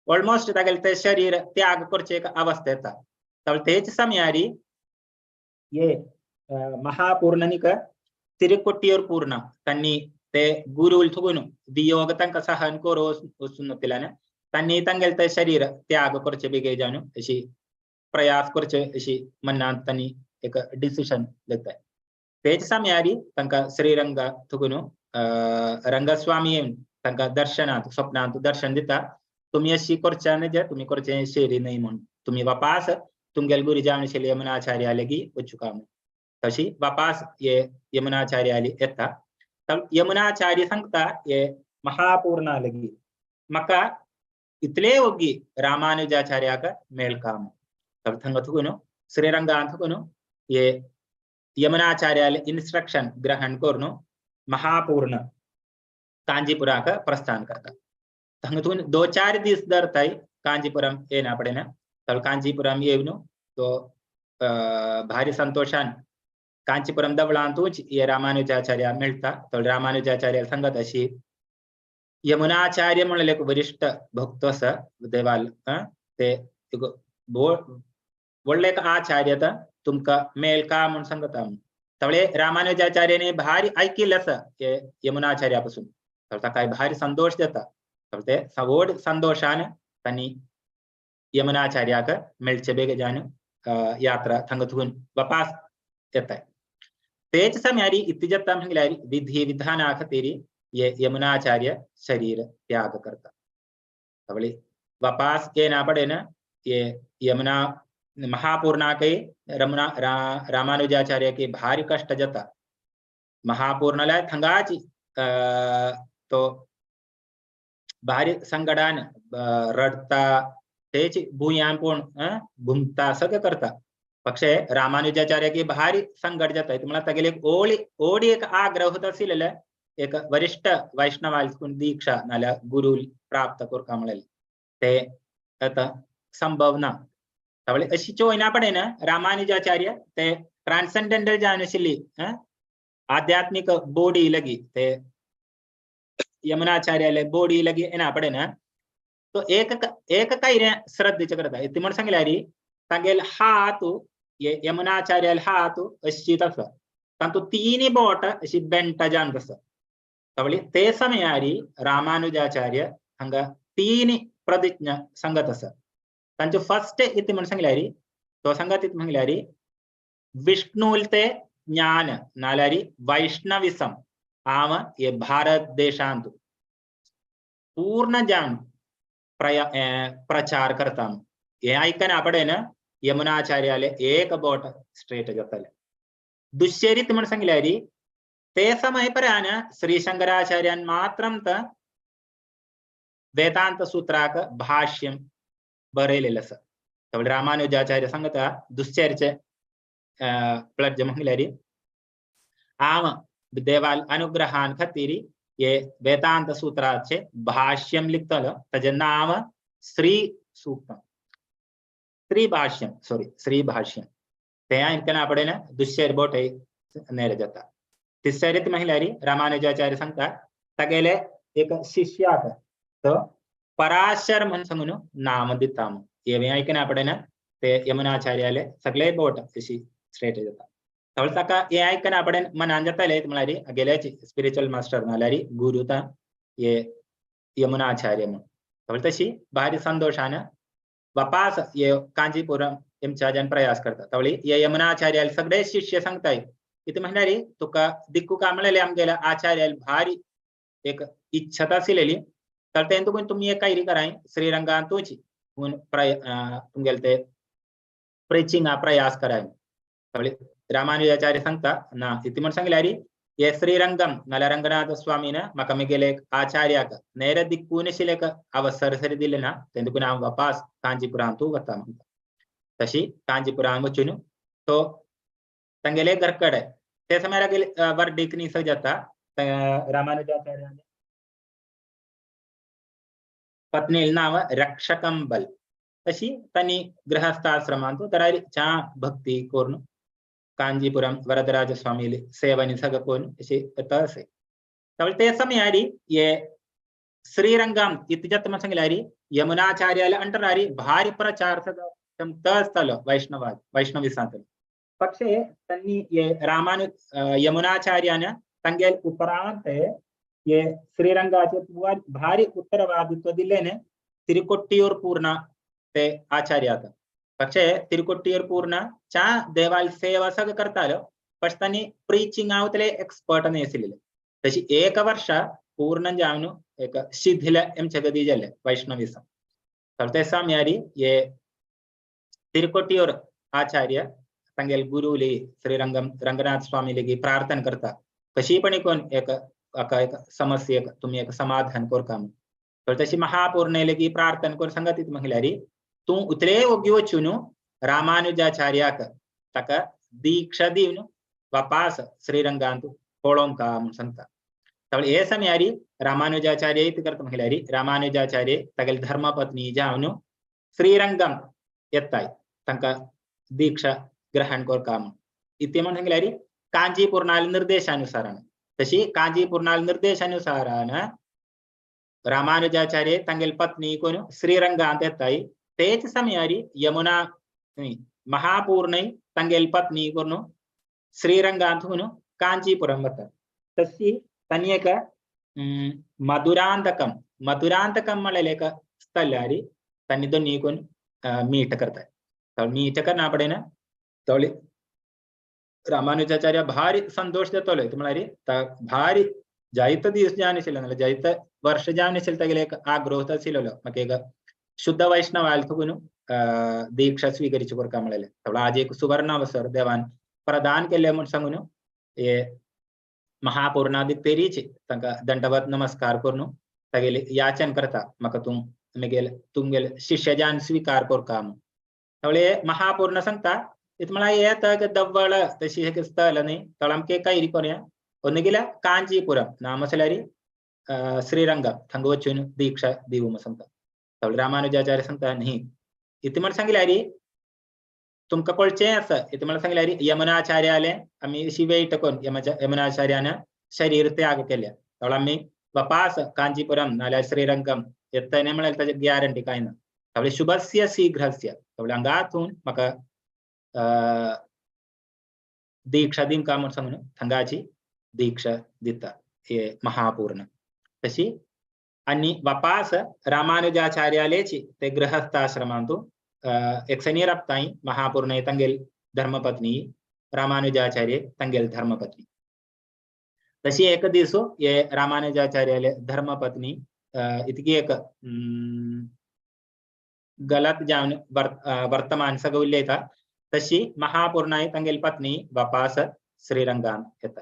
ऑलमोस्ट तागेलें ते शरीर त्याग करचे एक अवस्था येता. तवळे तेच समयारी हे महापूर्णनिक तिरुकोट्टियूर पूर्ण तांणी ते गुरुल थुगून वियोग तांकां सहन करूं वचून नातिल्ल्यान तांणी तांगेलें ते शरीर त्याग करचे बेगीन जावन अशी प्रयास करचे अशी मनांत तांणी एक डिसिशन घेताय. तेच समयारी तांकां श्रीरंगा थुगून रंगस्वामी येवन तांकां दर्शनांत स्वप्नांत दर्शन दिता. तुमी अशी करच्या न्ही जे तुमी करचें शेरी न्हय म्हूण तुमी वापास तुमगेले गुरू जावन आशिल्ले यमुनाचार्या लागीं वचुका म्हूण. तशी वापास हे यमुनाचार्याली येता. यमुनाचार्य सांगता हे महापूर्णा लागीं म्हाका इतले ओगी रामानुजाचार्याक मेळका म्हूण. थंगा थुकून श्रीरंगान थुकून हे यमुनाचार्याले इन्स्ट्रक्शन ग्रहण करून महापूर्ण कांजीपुराक प्रस्थान करता. थंगा थुकून दो चार दीस धरताय कांजीपुरम येना पडेना. तर कांजीपुरम येवन तो भारी संतोषान कांचीपुरम दवळांतूच हे रामानुजाचार्य मेळटा. तर रामानुजाचार्य सांगत अशी यमुनाचार्य म्हणलेले एक वरिष्ठ भक्त आसा देवाल ते व्हडले एक आचार्य तुमकां मेळका म्हूण सांगता. तवळे रामानुजाचार्याने भारी आयकिल्लें आसा हे यमुनाचार्या पासून. तर ताका भारी संतोश जाता. तर ते व्हड संतोशान तांणी यमुनाचार्याक मेळचे बेग जावन यात्रा थंगा थुकून वापास येताय. तेच समयारी इतली जाता म्हणल्यार विधी विधाना खातीर हे यमुनाचार्य शरीर त्याग करता. तवळे वापास येना पडेन हे यमुना महापूर्णाकय रामानुजाचार्याक भारी कश्ट जाता. महापूर्णाला थंगाच तो भारी संकटान रडता तेच भुंयान पूण घुमता सगळें करता. पक्षे रामानुजाचार्याक भारी संकट जाता. म्हळ्यार तागेली एक ओळी ओडी एक आग्रह होत आशिल्ले एक वरिष्ठ वैष्णवाल दीक्षा नाल्यार गुरु प्राप्त करका म्हणलें ते आतां संभव ना. तवळे अशी चोयना पडे ना रामानुजाचार्य ते ट्रान्सेंडेंटल जावन आशिल्ली आध्यात्मीक बोडी लगी ते यमुनाचार्याले बोडी लगी येना पडे ना. तो एक एक काय श्रद्धेचे करता. इतलें म्हण सांगल्यार तागेले हात यमुनाचार्याले हात अशीच आसा तातूंत तिनूय बोट अशी बेंटा जावन आसा. तवळे ते समयारी रामानुजाचार्य हांगा तीन प्रतिज्ञा सांगत आसा. तांचे फर्स्ट इतलें म्हण सांगल्यार तो सांगत इतलें म्हणल्यार विष्णुल ते ज्ञान नाल्यार वैष्णविसम हांव हे भारत देशांत पूर्ण जावन प्रचार करता. हे आयकना पडेन यमुनाचार्याले एक बोट स्ट्रेट जाताले. दुसरीत म्हण सांगल्यार ते समय पर्यंत श्री शंकराचार्यान मात्रम त वेदांत सूत्राक भाष्यम बरयलेलें आसा. तवळ रामानुजाचार्य सांगता दुसऱ्याचे प्लज म्हणल्यार आम देवाल अनुग्रहान खातीर हे वेदांत सूत्राचे भाष्यम लिखतलो ताजें नांव श्री सूक्तम श्री भाष्यम सॉरी श्री भाष्यम ते आयकना पडेन दुसरे बोटय नेर जाता. तिसरेत म्हणल्यार रामानुजाचार्य सांगता तागेले एक शिष्याक तो पराशर म्हण सांगून नाम दिता. हे आयकना पडेन ते यमुनाचार्याले सगळे बोट अशी स्ट्रेट जाता. तवळ ताका हे आयकना पडेन मनान जाताले म्हळ्यार गेल्याची स्पिरिच्युअल मास्टर म्हळ्यार गुरु ता हे यमुनाचार्य म्हण. तवळ तशी भारी संतोषान वापास हे कांजीपुरम एमच्या प्रयास करता. तवळी हे यमुनाचार्याले सगळे शिष्य सांगताय इथे म्हणणारी तुका दिक्कू का म्हळेले आमगेल्या आचार्याल भारी एक इच्छा आशिल्ली तर तें तुका तुमी एक कायरी कराय श्रीरंगान तुची तुमगेले ते प्रिचिंगा प्रयास कराय. तवळी रामानुजाचार्य सांगता ना इति म्हण सांगल्यार हे श्रीरंगम नाल्यार रंगनाथ स्वामीन म्हाका मेगेले आचार्याक नेर दिक्कून एक अवसर सरी दिले ना तें तुका हांव वापास कांजीपुरांतू वता म्हणटा. तशी कांजीपुरांत वचून तो तांगेले घरकडे ते समयार वर्डीक न्ही जाता. रामानुजाचार्य पत्नी नाव रक्षकंबल तशी तांणी गृहस्थाश्रमांतू तर चा भक्ती करून कांजीपुरम वरदराज स्वामी सेवनी सगळं करून अशी असे. त्यावेळी ते समयारी हे श्रीरंगम इति जाता म्हण सांगल्यार यमुनाचार्याले अंटरारी भारी प्रचार सगळो आसतालो वैष्णवा वैष्णविसांतलो. പക്ഷേ त्यांनी रामानु यमुनाचार्यान तांगेल उपरांत हे श्रीरंगाचे भारी उत्तरवादित्व दिल्लेने तिरुकोट्टियूर पूर्ण ते आचार्य आता. പക്ഷേ तिरुकोट्टियूर पूर्ण चा देवाल सेवा सगळं करतालो पण तांणी प्रीचिंगावतले एक्सपर्ट नेसिल्ले. तशी एक वर्ष पूर्ण जावन एक शिथिल एमचे गदी जाले वैष्णविसम. तर ते समयारी हे तिरुकोट्टियूर आचार्य तांगेल गुरुली श्रीरंगम रंगनाथ स्वामी लेगी प्रार्थना करता कशी पण कोण एक एक समस्येक तुम्ही एक समाधान करता. तर तशी महापूर्णे लेगी प्रार्थना करून सांगत म्हणल्यार तूं उतरे ओगी वचून रामानुजाचार्याक ताका दीक्षा दिवन वापास श्रीरंगांत पळोवंक म्हूण सांगता. त्यावेळी हे समयारी रामानुजाचार्य इति करता म्हणल्यार रामानुजाचार्य तागेले धर्मपत्नी जावन श्रीरंगम येताय तांकां दीक्षा ग्रहण करता म्हूण. इति म्हण सांगल्यार कांजीपुरणाल निर्देशानुसारान तशी कांजीपुरणाल निर्देशानुसारान रामानुजाचार्य तांगेले पत्नी कोण श्रीरंगांत येताय. तेच समयारी यमुना महापूर्णय तांगेले पत्नी करून श्रीरंगांत कांचीपुरम वता. तशी तांणी एक मधुरांतकम मधुरांतकम म्हणलेले एक स्थलारी तांणी दोन्ही कोण मीट करतात. मीट करना पडेन तवळी रामानुजाचार्य भारी संतोष जातलो. म्हळ्यार भारी जायत दीस जावन आशिल्लो नाल्यार जायत वर्ष जावन आशिल्लें तागेले एक आग्रोह आशिल्लो म्हाका एक शुद्ध वैष्णवाल थकून दीक्षा स्वीकरिची करका म्हणलेले. तवळ आज एक सुवर्ण अवसर देवान प्रदान केले म्हूण सांगून हे महापूर्णादिक तेरीचे तांकां दंडवत नमस्कार करून तागेले याचन करता म्हाका तूं मेगेले तुमगेले शिष्यजान स्वीकार करका म्हूण. तवळे महापूर्ण सांगता इत म्हळ्यार हे दव्वळ तशी एक स्थल न्ही तळ आमकां कांय करूया ഒന്നുകിൽ കാഞ്ചീപുരം നാമസലാരി श्रीरंगम थंग वचून दीक्षा दिवू म्हूण सांगता. तवळ रामानुजाचार्य सांगता न्ही इति म्हण सांगल्यार तुमकां कळचें आसा. इति म्हण सांगल्यार यमुनाचार्याले आमी अशी वेट करून यमुनाचार्यान शरीर त्याग केल्या तवळ आमी वापास कांचीपुरम नाल्यार श्रीरंगम येतने म्हळ्यार ताजी गॅरंटी कांय ना. तवळ शुभस्य शीघ्रस्य तवळ हांगातून म्हाका दीक्षा दिवंक म्हूण सांगून थंगाची दीक्षा दिता हे महापूर्ण. तशी आणि वापास रामानुजाचार्यालेची ते गृहस्थाश्रमांतु एक शनी राबताय महापूर्ण तांगेल धर्मपत्नी रामानुजाचार्य तांगेल धर्मपत्नी. तशी एक दीस हे रामानुजाचार्याले धर्मपत्नी इतकी एक गलत जावन वर्तमान सगळं उलयता. तशी महापूर्णाय तांगेल पत्नी वापास श्रीरंगान येता.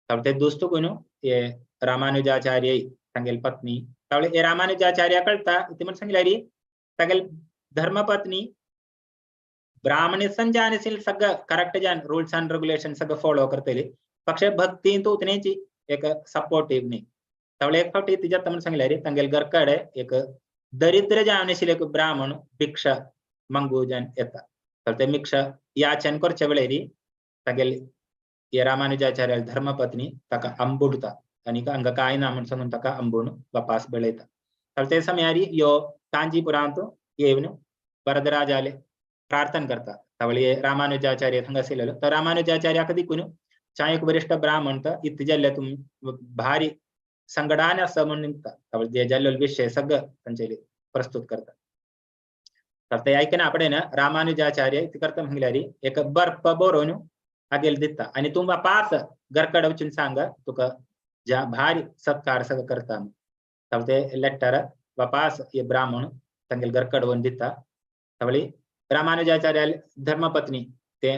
ते दोस्त कोण हे रामानुजाचार्य तांगेल पत्नी. तावळे हे रामानुजाचार्य कळता इति म्हण सांगल्यार तांगेल धर्मपत्नी ब्राह्मणिसन जान सगळं करेक्ट जान रूल्स अँड रेग्युलेशन सगळं फॉलो करतली, पक्षे भक्ती तू उतनेची एक सपोर्टिव्ह नाही. त्यावेळी एक फावटी तिच्या तमन सांगले रे तांगेल घरकडे एक दरिद्र जावन एक ब्राह्मण भिक्षा मंगू जान येता. तर ते भिक्षा याचन करच्या वेळेरी तागेल हे रामानुजाचार्य धर्मपत्नी ताका अंबुडता आनी हांगा कांय ना म्हण सांगून ताका अंबून वापास बेळयता. तर ते समयारी यो कांजीपुरांत येवन वरदराजाले प्रार्थना करता. त्यावेळी रामानुजाचार्य थंगा आशिल्लो. तर रामानुजाचार्याक दिकून चाय एक वरिष्ठ ब्राह्मण तर इत्त जाल्ले तुम भारी संगडान आसा म्हण निमता. त्यावेळी जे जाल्लो विषय सगळं तांचे प्रस्तुत करता. तर ते आयकना आपणे ना रामानुजाचार्य इत्त करता म्हणल्यार एक बर्फ बरोवन आगेल दिता आनी तूं वापास घरकड वचून सांग तुका ज्या भारी सत्कार सगळं करता. तर ते लेटर वापास हे ब्राह्मण तांगेल घरकड वचून दिता. त्यावेळी रामानुजाचार्य धर्मपत्नी ते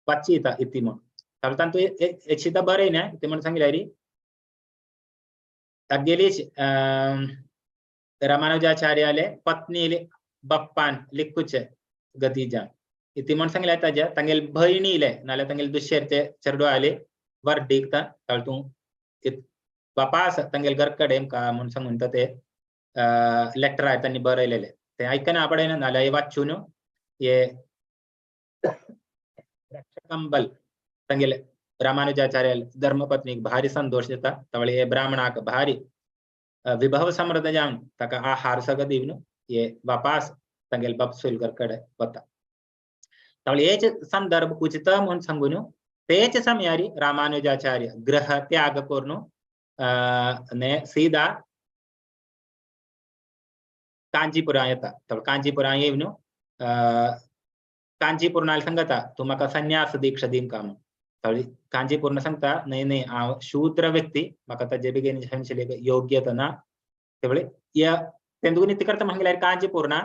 वाचिता इति म्हण. त्यावेळी तांतू एशिता बरें न्हय ते म्हण सांगल्यार तागेली रामानुजाचार्याले पत्नी बाप्पान लिखुचे गतीजान इति म्हण सांगल्यार ताज्या तांगेल भयणीले नाल्यार तांगेल दुसरे ते चेडो आले वर्डीक ताळ तूं वापास तांगेल घरकडे का म्हण सांगून ते लेटर तांणी बरयलेले ते आयकना आपणे नाल्यार वाचून हे रक्षकंबल तांगेले रामानुजाचार्य धर्मपत्नीक भारी संतोष दिता. त्यावेळी हे ब्राह्मणाक भारी विभव समृद्ध जावन ताका आहार सगळं दिवन हे वापास तांगेल बापसूल घरकडे वता. त्यावेळी हेच संदर्भ उचित म्हूण सांगून तेच समयारी रामानुजाचार्य ग्रह त्याग करून ने सीधा कांचीपुरा येता. तर कांचीपुरा येवन कांचीपूर्णाला सांगता तूं म्हाका संन्यास दीक्षा दी का म्हण. त्यावेळी कांचीपूर्ण सांगता न्हय न्हय हांव शूद्र व्यक्ती म्हाका ताजे बेगीन योग्यता ना. त्यावेळी तेंदुकून इतलें करता म्हणल्यार कांचीपूर्णा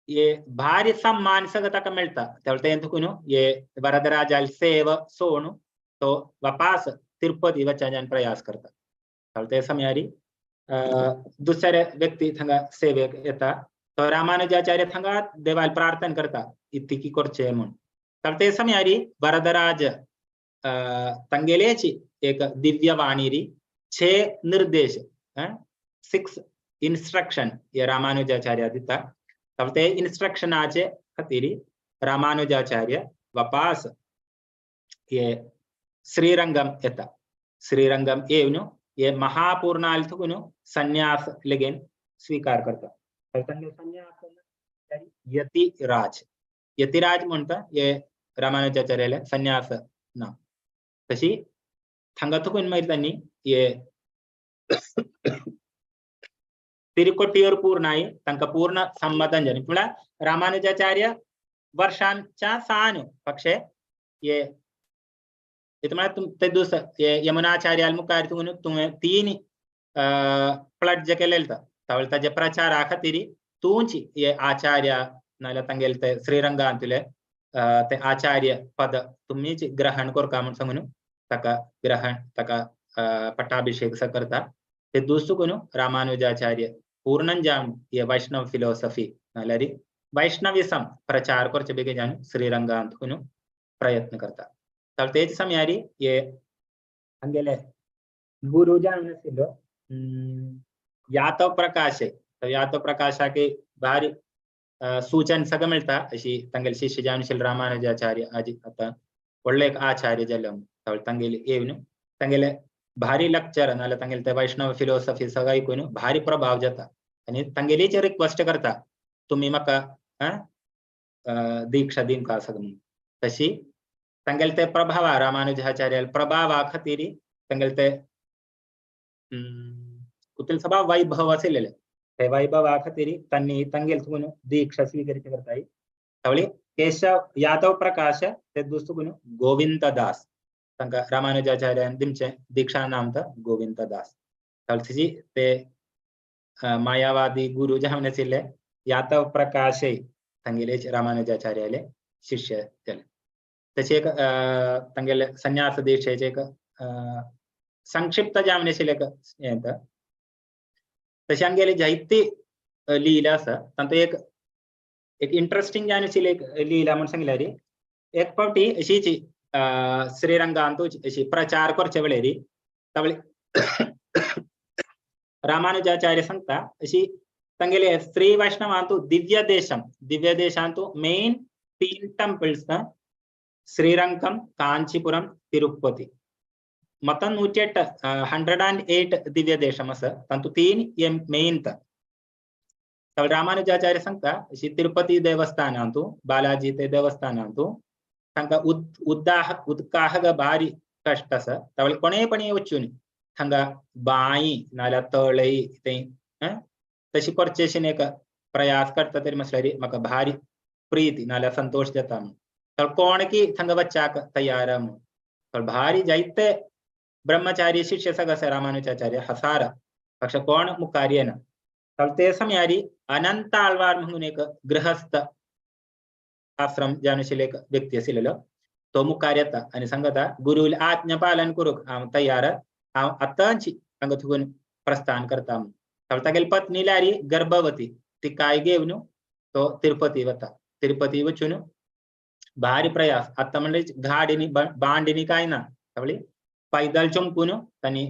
हे भारी सम्मान सगळं ताका मेळटा. त्यावेळी तेंदुकून हे वरदराजाल सेव सोडून तो वापास तिरुपती वचण्यान प्रयास करता. त्यावेळी ते समयारी दुसरे व्यक्ती थंगा सेवेक येता. तो रामानुजाचार्य थंगा देवाल प्रार्थना करता इतकी करचे म्हूण. तर ते समयारी वरदराज तांगेलेची एक दिव्य वाणीरी 6 निर्देश 6 इन्स्ट्रक्शन हे रामानुजाचार्य दिता. तर ते इन्स्ट्रक्शनाचे खातीर रामानुजाचार्य वापास हे श्रीरंगम येता. श्रीरंगम येवन हे महापूर्णाल थकून संन्यास लेगेन स्वीकार करता. संन्यास यतिराज यतिराज म्हणटा हे रामानुजाचार्याले संन्यास ना. तशी थांगा थकून मागीर तांणी हे तिरुकोट्टियूर पूर्णाई तांकां पूर्ण संमतन जालें. म्हळ्यार रामानुजाचार्य वर्षांच्या सान पक्षे हे म्हळ्यार ते दुसरे यमुनाचार्याल मुखार तुवें 3 प्लट केलेले त्यावेळी ताजे प्रचारा खातीर तूंच हे आचार्य नाल्यार तांगेले ते श्रीरंगांतले ते आचार्य पद तुमीच ग्रहण करका म्हूण सांगून ताका ग्रहण ताका पट्टाभिषेक स करता. ते दुसरो रामानुजाचार्य पूर्ण जावन हे वैष्णव फिलोसॉफी नाल्यार वैष्णविसम प्रचार करचे बेगीन जावन श्रीरंगांत प्रयत्न करता. तर तेच समयारी हे हांगेले गुरु जावन आशिल्लो यादव प्रकाश. यादव प्रकाशाक भारी सूचन सगळं मेळटा अशी तांगेले शिष्य जावन आशिल्लो रामानुजाचार्य आजी आतां व्हडले एक आचार्य जाले. तांगेले येवन तांगेले भारी लेक्चर नाल्यार तांगेले ते वैष्णव फिलोसॉफी सगळं आयकून भारी प्रभाव जाता आनी तांगेलीच रिक्वेस्ट करता तुमी म्हाका दीक्षा दिवंक सगळं म्हणून. तशी तांगेले ते प्रभाव रामानुजाचार्य प्रभावा खातीर तांगेले ते कुतल सभा वैभव आशिल्लेले ते वैभवा खातीर तांणी तांगेले थकून दीक्षा स्वीकृत करताय. त्यावेळी केशव यादव प्रकाश ते दुसरो गोविंददास तांकां रामानुजाचार्यान दिमचें दीक्षा नाम तर गोविंददास. त्यावेळी ते मायावादी गुरु जावन आशिल्ले यादव प्रकाशय तांगेले रामानुजाचार्याले शिष्य जाले. तशें एक तांगेले संन्यास दीक्षेचे एक संक्षिप्त जावन आशिल्लें एक हें. तशें आमगेली जायती लीला आसा तांतूत एक एक इंटरेस्टिंग जावन एक लीला म्हूण सांगल्यार एक फावटी अशीच श्रीरंगांतू अशी प्रचार करचे वेळेर तवळे रामानुजाचार्य सांगता अशी तांगेले श्री वैष्णवांतू दिव्य देशम, दिव्य देशांतू मेन 3 टेम्पल्स श्रीरंगम, कांचीपुरम, तिरुपती. मൊത്തം 108 108 दिव्य देशम आसा, तांतू 3 हे मेन. रामानुजाचार्य सांगता अशी तिरुपती देवस्थानांतू, बालाजी ते देवस्थानांतू तांकां उदकाह भारी कश्ट आसा. तवळे कोणेपणी वचून थांगा बांय नाल्यार तळय थंय तशी करचेशीन एक प्रयास करता तरी म्हटल्यार म्हाका भारी प्रीती नाल्यार संतोश जाता म्हूण. तर कोण की थांगा वच्चाक तयार म्हूण. तर भारी जायते ब्रह्मचारी शिष्य सगळं आसा रामानुजाचार्य हसार, पक्ष कोण मुखार येना. तर ते समयारी अनंत आಳ್वार म्हणून एक गृहस्थ आश्रम जाणूशील एक व्यक्ती आशिल्लो, तो मुखार येता आनी सांगता गुरुल आज्ञा पालन करूंक हांव तयार, हांव आतांच हांगा थुकून प्रस्थान करता म्हूण. तर तागेली पत्नी लारी गर्भवती, तिकाय घेवन तो तिरुपती वता. तिरुपती वचून भारी प्रयास, आतां म्हणजे गाडीनी बांडीनी काय ना, तावळी पैदल चमकून तांणी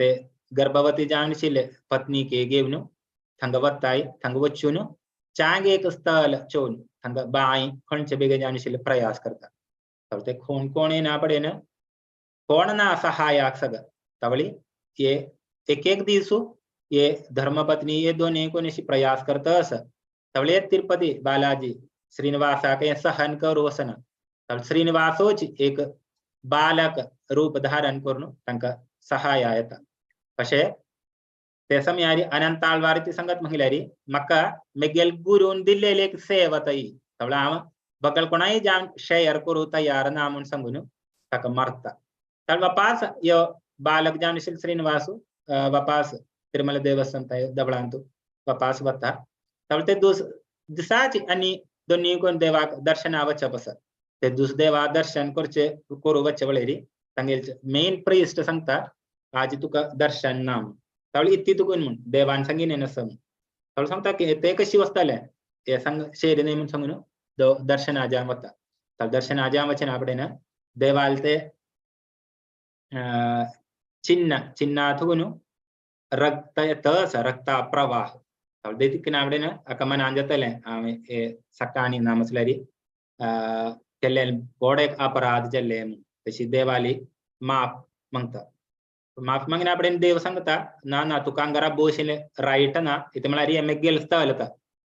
ते गर्भवती जावन आशिल्ले पत्नीक घेवन थंगा वताय. थंगा वचून चांग एक स्थल चोवन थंगा बांय खंयचे बेगीन जावन आशिल्ले प्रयास करता. तर ते कोण कोण येना पडेन, कोण ना सहायाक सगळं. तावळी हे एक एक दिसू हे धर्मपत्नी हे दोन कोण अशी प्रयास करता आसा. तावळी तिरुपती बालाजी श्रीनिवासाक हें सहन करूं वचना. तर श्रीनिवासोच एक बालक रूप धारण करून तांकां सहाय येता. अशें ते समयारी अनंत आಳ್वार ती सांगत म्हणल्यार म्हाका मेगेल गुरून दिल्लेली एक सेवा तई, तवळा हांव बगल कोणाय जावन शेयर करूं तयार ना म्हूण सांगून ताका मारता. तर वापास यो बालक जावन आशिल्लो श्रीनिवास वापास तिरुमल देवस्थान देवळांत वापास वता. तवळ ते दिसाच आनी दोनी कोण देवाक दर्शना वचप आसा. ते दुसदेवा दर्शन करचे करूं वचचे वेळेर तांगेले मेन प्रिस्ट सांगता आज तुका दर्शन ना म्हूण. तावळी इत्ती तुकून म्हूण देवान सांगिने नासा म्हूण. तावळी सांगता की ते कशी वचतले हे सांग शेरी न्हय म्हूण सांगून दर्शना वता. तावळ दर्शना वचना कडेन देवाल ते चिन्ह चिन्हा थुकून रक्त येता आसा, रक्ता प्रवाह. तावळ देखीक कडेन हाका मनान जातलें हांवें हे सकाळी ना म्हटल्यार केल्ले व्हड एक अपराध जाल्ले म्हूण. तशी देवाली माफ मागता. माफ मागिना कडेन देव सांगता ना ना तुका हांगा बशिल्लें रायट ना, इतें म्हळ्यार हें मेगेल स्थल आतां.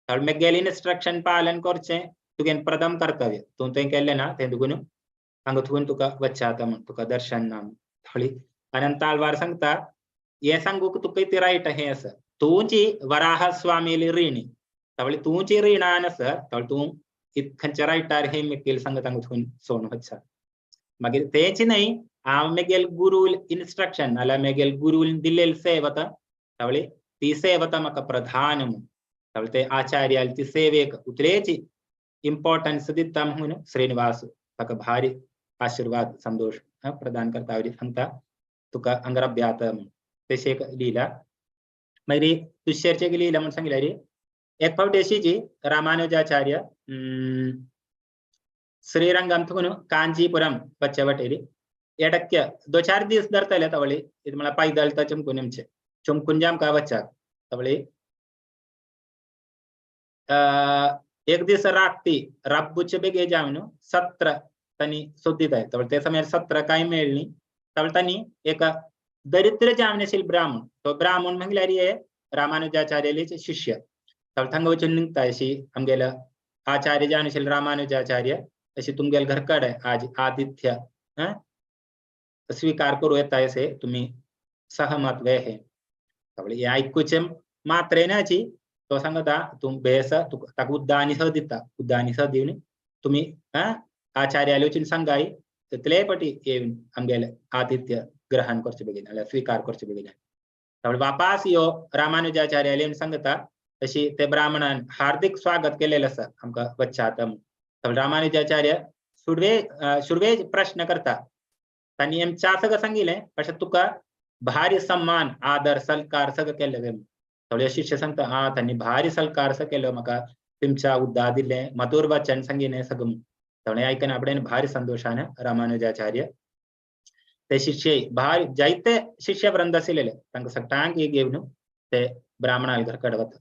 तावळ मेगेल इन्स्ट्रक्शन पालन करचें तुगेलें प्रथम कर्तव्य, तूं तें केल्लें ना तें तुगून हांगा थुकून तुका वच्चा म्हूण, तुका दर्शन ना म्हूण. तावळी अनंत आಳ್वार सांगता हें सांगूंक तुका ती रायट हें आसा, तूंची वराह स्वामीली ऋणी, तावळी तूंची रिणान आसा, तावळी तूं खंयच्या रायटार हें मेगेल सांगता हांगा थुकून सोडून वच्चा. मागीर तेंच न्हय हांव मेगेल गुरूल इन्स्ट्रक्शन नाल्यार मेगेल गुरूल दिल्लेली सेवा तावळी ती सेवा म्हाका प्रधान म्हूण. तावळी ते आचार्याली ती सेवेक उतरेची इम्पॉर्टन्स दिता म्हणून श्रीनिवास ताका भारी आशीर्वाद संतोष प्रदान करता. सांगता तुका अंगराभ्यात म्हूण. तशी एक लीला. मागीर दुसऱ्याची एक लीला म्हूण सांगल्यार एक फावट अशीची रामानुजाचार्य श्रीरंगम थुकून कांचीपुरम वच्चे वटेर एडक्य दो चार दीस धरतले तवळी ഇത് म्हळ्यार पायदल चमकून आमचे चमकून जामकां वच्चाक. तवळी एक दीस राती राब्बूचे बेगे जावन सत्र तांणी सोदिताय. तवळ ते समयार सत्र कांय मेळ्ळी. तवळ तांणी एक दरिद्र जावन आशिल्लो ब्राह्मण, तो ब्राह्मण म्हणल्यार हे रामानुजाचार्याचे शिष्य. तवळ थांगा वचून निघता अशी आमगेलो आचार्य जावन आशिल्लो रामानुजाचार्य अशी तुमगेले घर कडेन आज आतिथ्य स्वीकार करूं येता अशें तुमी सहमत वे हे. तवळ हें आयकुचें मात्रेनाची तो सांगता तूं बेस ताका उद्दानी सह दिता, उद्दानी सह दिवन तुमी आचार्याले वचून सांगाय तितले पटी येवन आमगेले आतिथ्य ग्रहण करचे बेगीन नाल्यार स्वीकार करचे बेगीन. तवळ वापास यो रामानुजाचार्याले येवन सांगता अशी ते ब्राह्मणान हार्दिक स्वागत केलेलें आसा आमकां वच्चात म्हूण. तवळ रामानुजाचार्य सुर्वे प्रश्न करता, तांणी आमच्या सगळं सांगिल्लें अशें तुका भारी सम्मान आदर सत्कार सगळं केल्लें म्हूण. थोडे शिष्य सांगता हा तांणी भारी सत्कार असो केलो म्हाका, तुमच्या उद्दा दिले मधुर वचन सांगिने सगम तवणे आयकन आपणे भारी संतोषान रामानुजाचार्य ते शिष्य भारी जायते शिष्य वृंद आशिल्ले तांकां सगळ्यांक घेवन ते ब्राह्मणाल घरकड वता.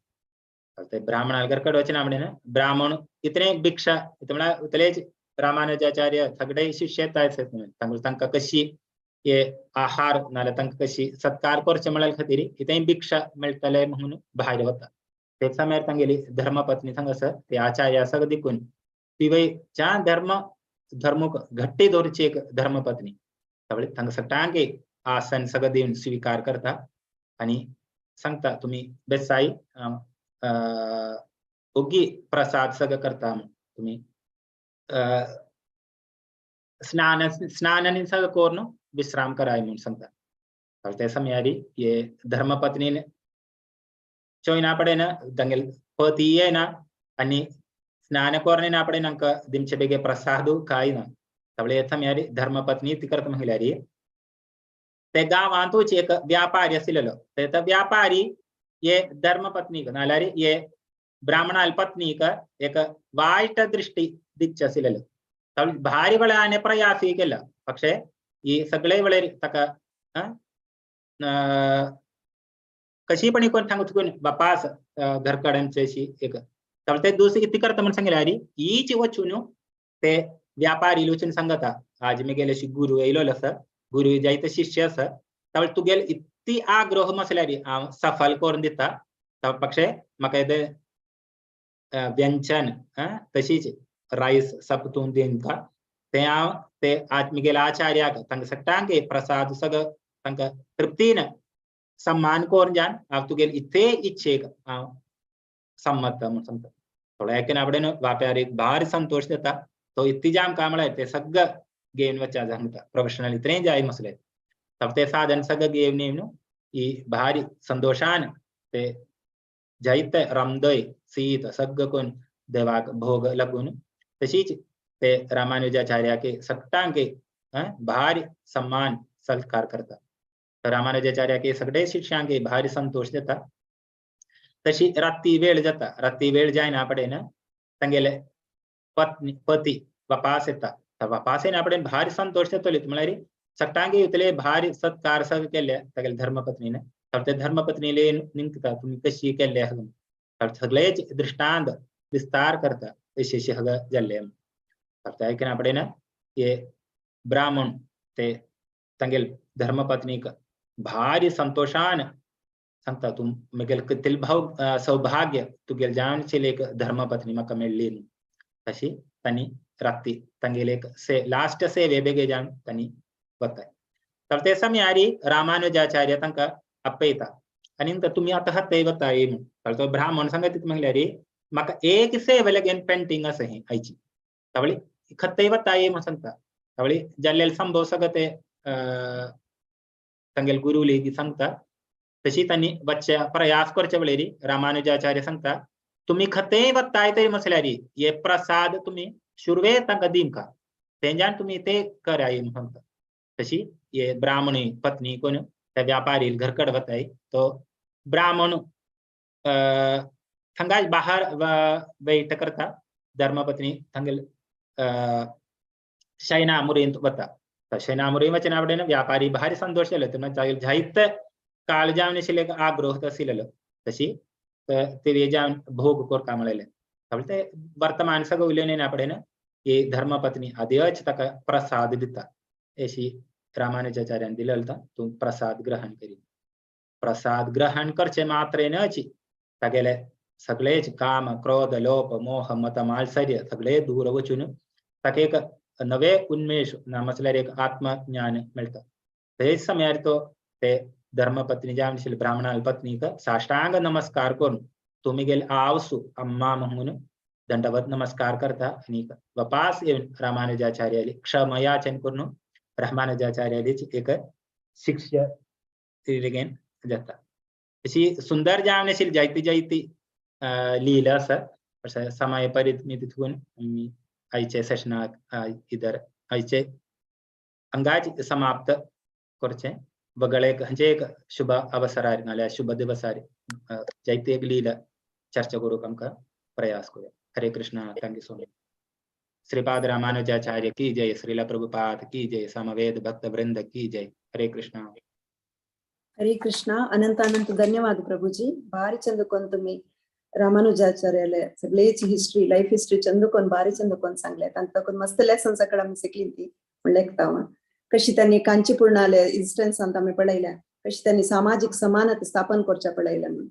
ते ब्राह्मणाल घरकड वचना आपणे ब्राह्मण इतने भिक्षा म्हळ्यार इतलेच रामानुजाचार्य सगळे शिष्य तांकां कशी हे आहार नाल्यार तांकां कशी सत्कार करचे म्हळ्यार खातीर इतले भिक्षा मेळटले म्हणून भायर वता. तेच समयार तांगेली धर्मपत्नी हांगासर ते आचार्य सगळं देखून ती वय ज्या धर्म धर्मक घट्टी दवरची एक धर्मपत्नी तांकां सगळ्यांक आसन सगळं दिवन स्वीकार करता आनी सांगता तुमी बेसाय ओगी प्रसाद सगळं करता तुमी स्नान स्नान आनी सगळं करून विश्राम कराय म्हणून सांगता. ते समयारी हे धर्मपत्नीन चोयना पडेन तांगेले पती येना आनी स्नान करून आपणे हांकां दिमचे बेगे प्रसाद काय ना. तवळे समयारी धर्मपत्नी ती करता म्हणल्यार ते गांवांतूच एक व्यापारी आशिल्लो ते व्यापारी हे धर्मपत्नीक नाल्यार हे ब्राह्मणाल पत्नीक एक वायट दृष्टी दिच्छ आशिल्लो. भारी वेळाने प्रयासय केला पक्षे ही सगळे वेळेर ताका कशीपणी कोण सांगू चुकून बापास घरकड्यांचे अशी एक ते दुसरी कितें करता म्हण सांगले अरे हीच वचून ते व्यापारी वचून सांगता आज मेगेले अशी गुरू येयलो आसा गुरू जायते शिष्य आसा तावळ तुगेले इतली आग्रह मसल्यार हांव सफल करून दिता पक्षे म्हाका येदे व्यंजन तशीच रायस सब तूं दिता ते हांव ते म्हगेल्या आचार्याक तांकां सगळ्यांक प्रसाद सगळं तांकां तृप्तीन सम्मान करून जान हांव तुगेले इतले इच्छेक हांव संमत म्हूण सांगता. थोड्या एके आपणें व्यापारीक भारी संतोश जाता तो इतली जाम काय म्हळ्यार ते सगळं घेवन वचच्या सांगता प्रोफेशनल इतलें जाय मसले ते साधन सगळं घेवन येवन ही भारी संतोशान ते जायते रामदय सीत सगळं कोण देवाक भोग लागून तशीच ते रामानुजाचार्याके सगळ्यांके भारी सम्मान सत्कार करता. रामानुजाचार्याके सगळे शिष्यांके भारी संतोष जाता. तशी राती वेळ जाता राती वेळ जायना पडेन तांगेले पत्नी पती वापास येता वापास येना पडेन भारी संतोष जातलो म्हळ्यार सगळ्यांके इतले भारी सत्कार सगळे केले तागेले धर्मपत्नीने ते धर्मपत्नीले निमता तुमी कशी केल्ले सगळेच दृष्टांत विस्तार करता अशे सगळं जाल्ले. ऐकना पडेन हे ब्राह्मण ते तांगेले धर्मपत्नीक भारी संतोषान सांगता तूं म्हगेले कितले भाव सौभाग्य तुगेले जावन एक धर्मपत्नी म्हाका मेळ्ळी तशी तांणी राती तांगेले एक से लास्ट सेवे बेगे जावन तांणी वताय. तर ते समयारी रामानुजाचार्य तांकां आपयता आनी तुमी आतां हत्तय वताय म्हूण तो ब्राह्मण सांगता म्हणल्यार म्हाका एक सेवे लागेन पेंटींग आसा ही आयची तावळी खत्तय वताय म्हूण सांगता. तावळी जाल्लेले संभव सगळं ते तांगेले गुरुली सांगता. तशी तांणी वच्चे प्रयास करचे वेळेर रामानुजाचार्य सांगता तुमी खतेय वताय तरी मसल्यार हे प्रसाद तुमी सुरवे तांकां दिमका तेंच्यान तुमी ते कराय म्हूण सांगता. तशी हे ब्राह्मणी पत्नी कोण त्या व्यापारी घरकड वताय तो ब्राह्मण थंगाच बाहर वेट करता धर्मपत्नी थंगेले शयनामुरींत वता. शयनामुरी वचना कडेन व्यापारी भारी संतोष जालो तागेले जायते काळ जावन आशिल्ले आग्रह आशिल्लो तशी ते जावन भोग करता म्हणलें ते वर्तमान सगळं उलोवन येना पडेन ही धर्मपत्नी आदीच ताका प्रसाद दिता अशी रामानुजाचार्यान दिलेलो तूं प्रसाद ग्रहण करी. प्रसाद ग्रहण करचे मात्रेनच तागेले सगळेच काम क्रोध लोप मोह मत मात्सर्य सगळे दूर वचून ताका एक नवे उन्मेष म्हळ्यार एक आत्मज्ञान मेळटा. तेच समयार तो ते धर्मपत्नी जावन आशिल्ले ब्राह्मणाल पत्नीक साष्टांग नमस्कार करून तुमी गेले आवसू अम्मा म्हणून दंडवत नमस्कार करता आनी वापास येवन रामानुजाचार्याली क्षमयाचन करून रामानुजाचार्यालीच एक शिष्य रिगेन जाता. अशी सुंदर जावन आशिल्ली जायती जायती लीला आसा. समय परिमितीतून आमी आयचे सेशनाक इधर आयचे अंगाज समाप्त करचे बगळे खंयचे एक शुभ अवसरार नाल्यार शुभ दिवसार जायती एक लीला चर्चा करूंक आमकां प्रयास करूया. Hare Krishna. Thank you so much. Shripad Ramanujacharya की जय, श्रीला प्रभुपाद की जय, समवेद भक्त वृंद की जय. हरे कृष्णा. हरे कृष्णा. अनंत अनंत धन्यवाद प्रभुजी. भारी चंद तुम्ही रामानुजाचार्याले सगळेच हिस्ट्री, लाईफ हिस्ट्री चंदकोन भारी चंदकोन सांगले. तांकां मस्त लेसन सगळं आमी शिकली ती म्हणलें. कशी त्यांनी कांचीपूर्णाले इन्स्टन्स आमी पळयल्या, कशी त्यांनी सामाजिक समानता स्थापन करच्या पळयल्या म्हणून.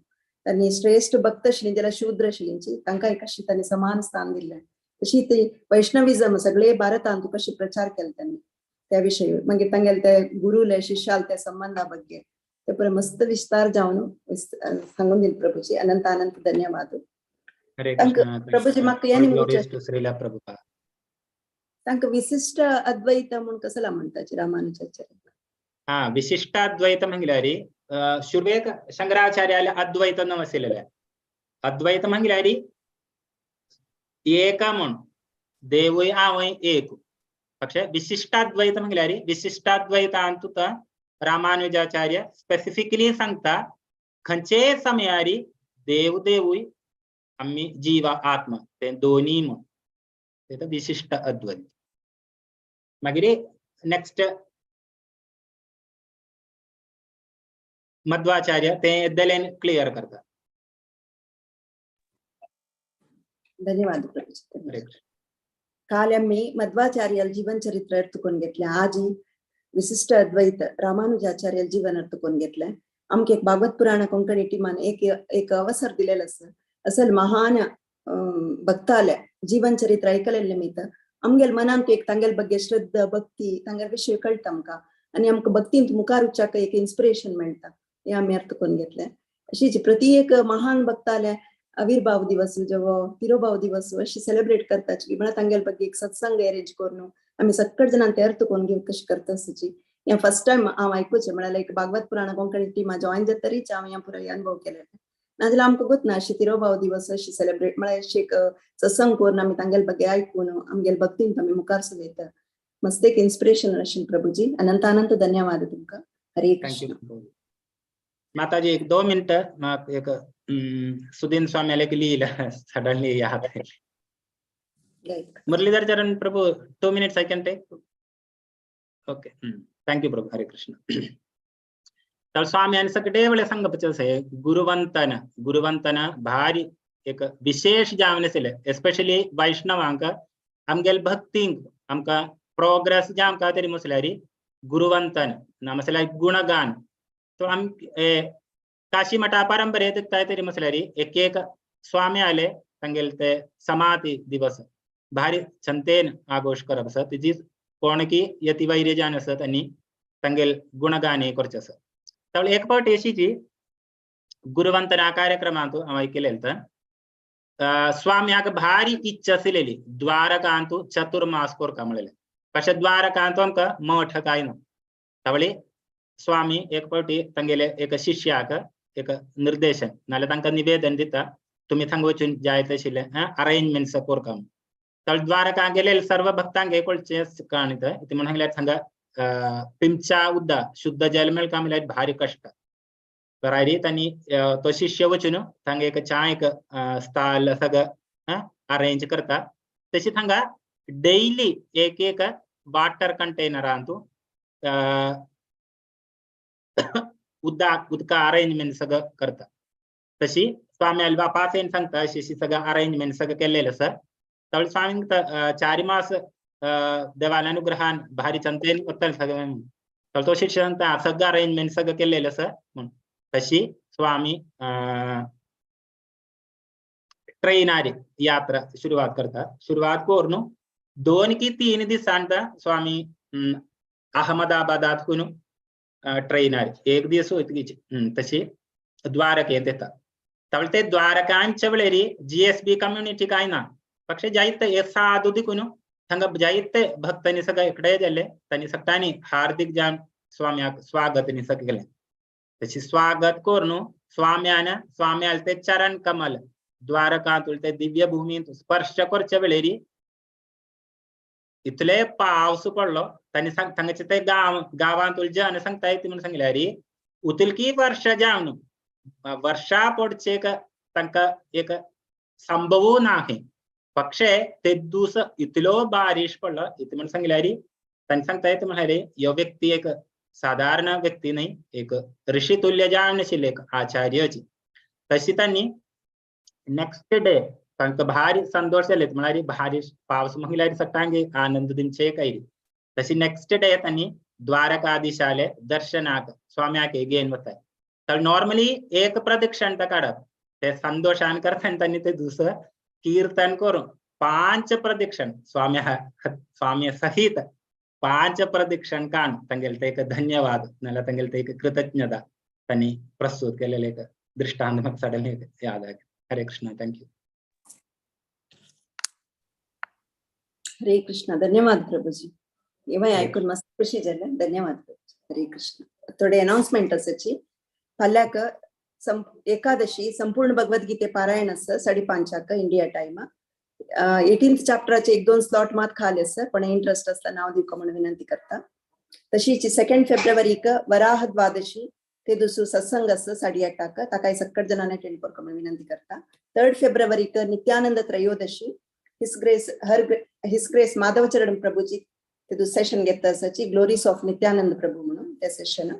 त्यांनी श्रेष्ठ भक्त आशिल्ली जाल्यार शूद्र आशिल्लींची तांकां कशी त्यांनी समान स्थान दिल्लें. तशी ती वैष्णविजम सगळे भारतांत कशी प्रचार केले त्यांनी त्या विषयी. मागीर तांगेले ते गुरुले शिष्याल त्या संबंधा ಬಗ್ಗೆ ते पुरे मस्त विस्तार जावन सांगून दिले प्रभुजी. अनंत अनंत धन्यवाद. हरे तांकां कृष्णा. प्रभुजी म्हाका हें ग्लोरीज टू श्रीला प्रभुपाद. तांकां विशिष्ट अद्वैत म्हूण कसला म्हणटाची रामानुजाचार्य? हा, विशिष्टाद्वैत म्हटल्यार सुरवेक शंकराचार्याले अद्वैत नवसिलेले. अद्वैत म्हटल्यार एक म्हूण, देवूय हांवूय एक. പക്ഷെ विशिष्टाद्वैत म्हटल्यार विशिष्टाद्वैतांत रामानुजाचार्य स्पेसिफिकली सांगता खंयचेय समयारी देव देवूय आमी जीव आत्मा ते दोनी म्हूण, ते विशिष्ट अद्वैत. मागीर नेक्स्ट मध्वाचार्य ते दलेन क्लियर करता. धन्यवाद प्रभुजी. काल आम्ही मध्वाचार्याल जीवन चरित्र अर्थ घेतले. आजी विशिष्ट अद्वैत रामानुजाचार्याल जीवन अर्थ घेतले. आमकां एक भागवत पुराण कोंकणी टिमान एक एक अवसर दिलेलो आसा. असल महान भक्ताले जीवन चरित्र ऐकलेले निमित्त आमगेल मनांत एक तांगेल ಬಗ್ಗೆ ಶ್ರದ್ಧಾ भक्ती तांगेल विशय कळटा आमकां आनी आमकां भक्तींत मुखार वचपाक एक इन्स्पिरेशन मेळटा. हे आमी अर्थ करून घेतले. अशीच प्रति एक महान भक्ताले आविर्भाव दिवस जेवो तिरोभाव दिवस अशी सेलिब्रेट करताची म्हळ्यार तांगेल ಬಗ್ಗೆ एक सत्संग अरेंज करून आमी सगळे जाणां ते अर्थ करून घेवन कशें करता आसची. हें फर्स्ट टायम हांव आयकुचें. म्हळ्यार लायक भागवत पुराण कोंकणी टिमा जॉयन जातरीच हांव हें पुराय अनुभव केलें. नाजाल्यार आमकां गोत ना अशी तिरोभाव दिवस अशी सेलिब्रेट म्हळ्यार अशी एक सत्संग करून आमी तांगेल ಬಗ್ಗೆ आयकून आमगेल भक्तीन आमी मुखार सुरयता. मस्त एक इन्स्पिरेशन अशें प्रभुजी. अनंत अनंत धन्यवाद तुमकां. हरे thank you Krishna. माताजी एक 2 मिनट एक सुदीन स्वामी एक लीला सडनली याद है. Muralidhar Charan Prabhu 2 minutes I can take. Okay, thank you Prabhu. Hare Krishna. तर स्वामी आणि सगळे वेळे सांगपाचें आसा गुरुवंतन. गुरुवंतन भारी एक विशेष जावन आशिल्लें एस्पेशली वैष्णवांक आमगेले भक्तींक आमकां प्रोग्रेस जे आमकां तरी म्हसल्यार गुरुवंतन ना म्हसल्यार गुणगान. तो आम काशी मठा परंपरेत काय तरी म्हसल्यार एक एक स्वामी आले तांगेले ते समाधी दिवस भारी छंतेन आघोष करप आसा. तेजी कोण की यतिवैर्य जावन आसत आनी तांगेले गुणगान हे करचें आसा. त्यावेळी एक पावट अशीची गुरुवंतना कार्यक्रमांत हांव आयकलें. स्वाम्याक भारी इच्छा आशिल्ली द्वारकांतु चतुर्मास करता म्हणलें. कशें द्वारकांतु आमकां मठ काय ना. त्यावेळी स्वामी एक पावटी तांगेले एक शिष्याक एक निर्देशन नाल्यार तांकां निवेदन दिता तुमी थंग वचून जाय तशिल्लें अरेंजमेंट्स करता म्हूण. त्यावेळी द्वारका गेलेले सर्व भक्तांक कळचें काणी ती म्हण सांगल्यार थंगा पिंपच्या उदक शुद्ध जल मेळका म्हणल्यार भारी कश्ट. बरारी तांणी तो शिष्य वचून थंग एक च्या एक स्थाल सगळं अरेंज करता. तशी थंगा डेली एक एक वॉटर कंटेनरांतू उदक उदका अरेंजमेंट सगळं करता. तशी स्वामी बापासेन सांगता अशी अशी सगळं अरेंजमेंट सगळं केलेलं आसा. त्यावेळी स्वामी 4 मास देवाल्या अनुग्रहान भारी चंतेन वतले सगळें. तर तो शिष्य सांगता सगळं अरेंजमेंट सगळं केलेलं आसा म्हूण. तशी स्वामी ट्रेनार यात्रा सुरवात करता. सुरवात करून 2 की 3 दिसांत स्वामी अहमदाबादात करून ट्रेनार एक दीस वयतकीच तशी द्वारकेंत येता. त्यावेळी ते द्वारकांच्या वेळेर GSB community काय ना, पक्षे जायते साधू दिकून थंगा जायते भक्तांनी सगळे इकडे जाल्ले तांणी सगळ्यांनी हार्दिक जावन स्वाम्याक स्वागत नी सगळें केलें. तशी स्वागत करून स्वाम्यान स्वाम्याल ते चरण कमल द्वारकांत ते दिव्य भूमींत स्पर्श करच्या वेळेर इतले पावस पडलो. तांणी थांगचे ते गांव गांवांत जन सांगता ती म्हणून सांगल्यार उतलकी वर्ष जावन वर्षा पडचे तांकां एक संभवू नाही. पक्षे ते दूस इतलो बारिश पडलो इथे म्हण सांगल्यारी तांणी सांगता येता म्हळ्यार ह्यो व्यक्ती एक साधारण व्यक्ती न्ही, एक ऋषी तुल्य जावन आशिल्ले एक आचार्यची. तशी तांणी नेक्स्ट डे तांकां भारी संतोष जाले म्हळ्यार भारी पावस म्हणल्यार सगळ्यांक आनंद दिवचे कैरी. तशी नेक्स्ट डे तांणी द्वारकाधीशाले दर्शनाक स्वाम्याक घेवन वताय. तर नॉर्मली एक प्रदक्षिण काडप ते संतोषान करता तांणी ते दुसरं कीर्तन करून 5 प्रदक्षिण स्वाम्या स्वाम्य सहित 5 प्रदक्षिण काण तांगेले एक धन्यवाद नाल्यार तांगेले एक कृतज्ञता तांणी प्रस्तुत केलेले एक दृष्टांत म्हाका सडनली याद आयलें. हरे Krishna, thank you. Hare Krishna, धन्यवाद प्रभुजी. हें आयकून मस्त खुशी जालें. धन्यवाद प्रभुजी. हरे कृष्ण. थोडे अनाउन्समेंट आसाची. फाल्यांक एकादशी संपूर्ण भगवद्गीते पारायण आसा 5:30 इंडिया टायम. 18th चॅप्टराचे 1-2 स्लॉट मात खाली आसा, पण इंट्रस्ट आसता नाव दिवका म्हणून विनंती करता. तशीच 2 फेब्रुवारीक वराह द्वादशी ते दुसरो सत्संग आसा 8:30, ताकाय सक्कट जणांनी अटेंड करका म्हणून विनंती करता. 3 फेब्रुवारीक नित्यानंद त्रयोदशी his grace her his grace Madhavcharan Prabhuji ते दुसरें सेशन घेता आसाची ग्लोरीज ऑफ नित्यानंद प्रभू म्हणून ते सेशन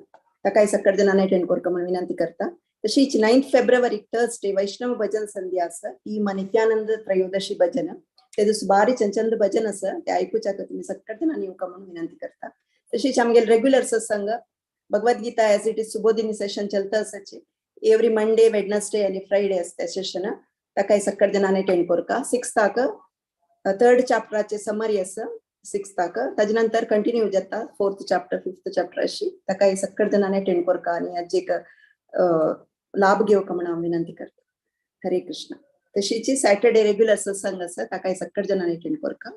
ताकाय सक्कट जणांनी अटेंड करका म्हणून विनंती करता. तशीच 9 फेब्रुवारी थर्सडे वैष्णव भजन संध्या आसा, ती नित्यानंद त्रयोदशी भजन ते दिवस बारी चंचंद भजन आसा, ते आयकुच्याक तुमी सक्कट जणांनी येवका म्हणून विनंती करता. तशीच आमगेले रेग्युलर सत्संग Bhagavad Gita as it is Subodhini session चलता आसाची एवरी मंडे वेडनसडे आनी फ्रायडे आसता सेशन, ताकाय सक्कट जणांनी अटेंड करका. 6थाक 3rd चॅप्टराचे समरी आसा 6थाक, ताजे नंतर कंटिन्यू जाता 4th chapter 5th chapter अशी, ताकाय सक्कट जणांनी अटेंड करका आनी हाजे एक लाभ घेवका म्हणून हांव विनंती करता. हरे कृष्ण. तशीच सॅटर्डे रेग्युलर सत्संग आसा, ताकाय सक्कट जणांनी अटेंड करका.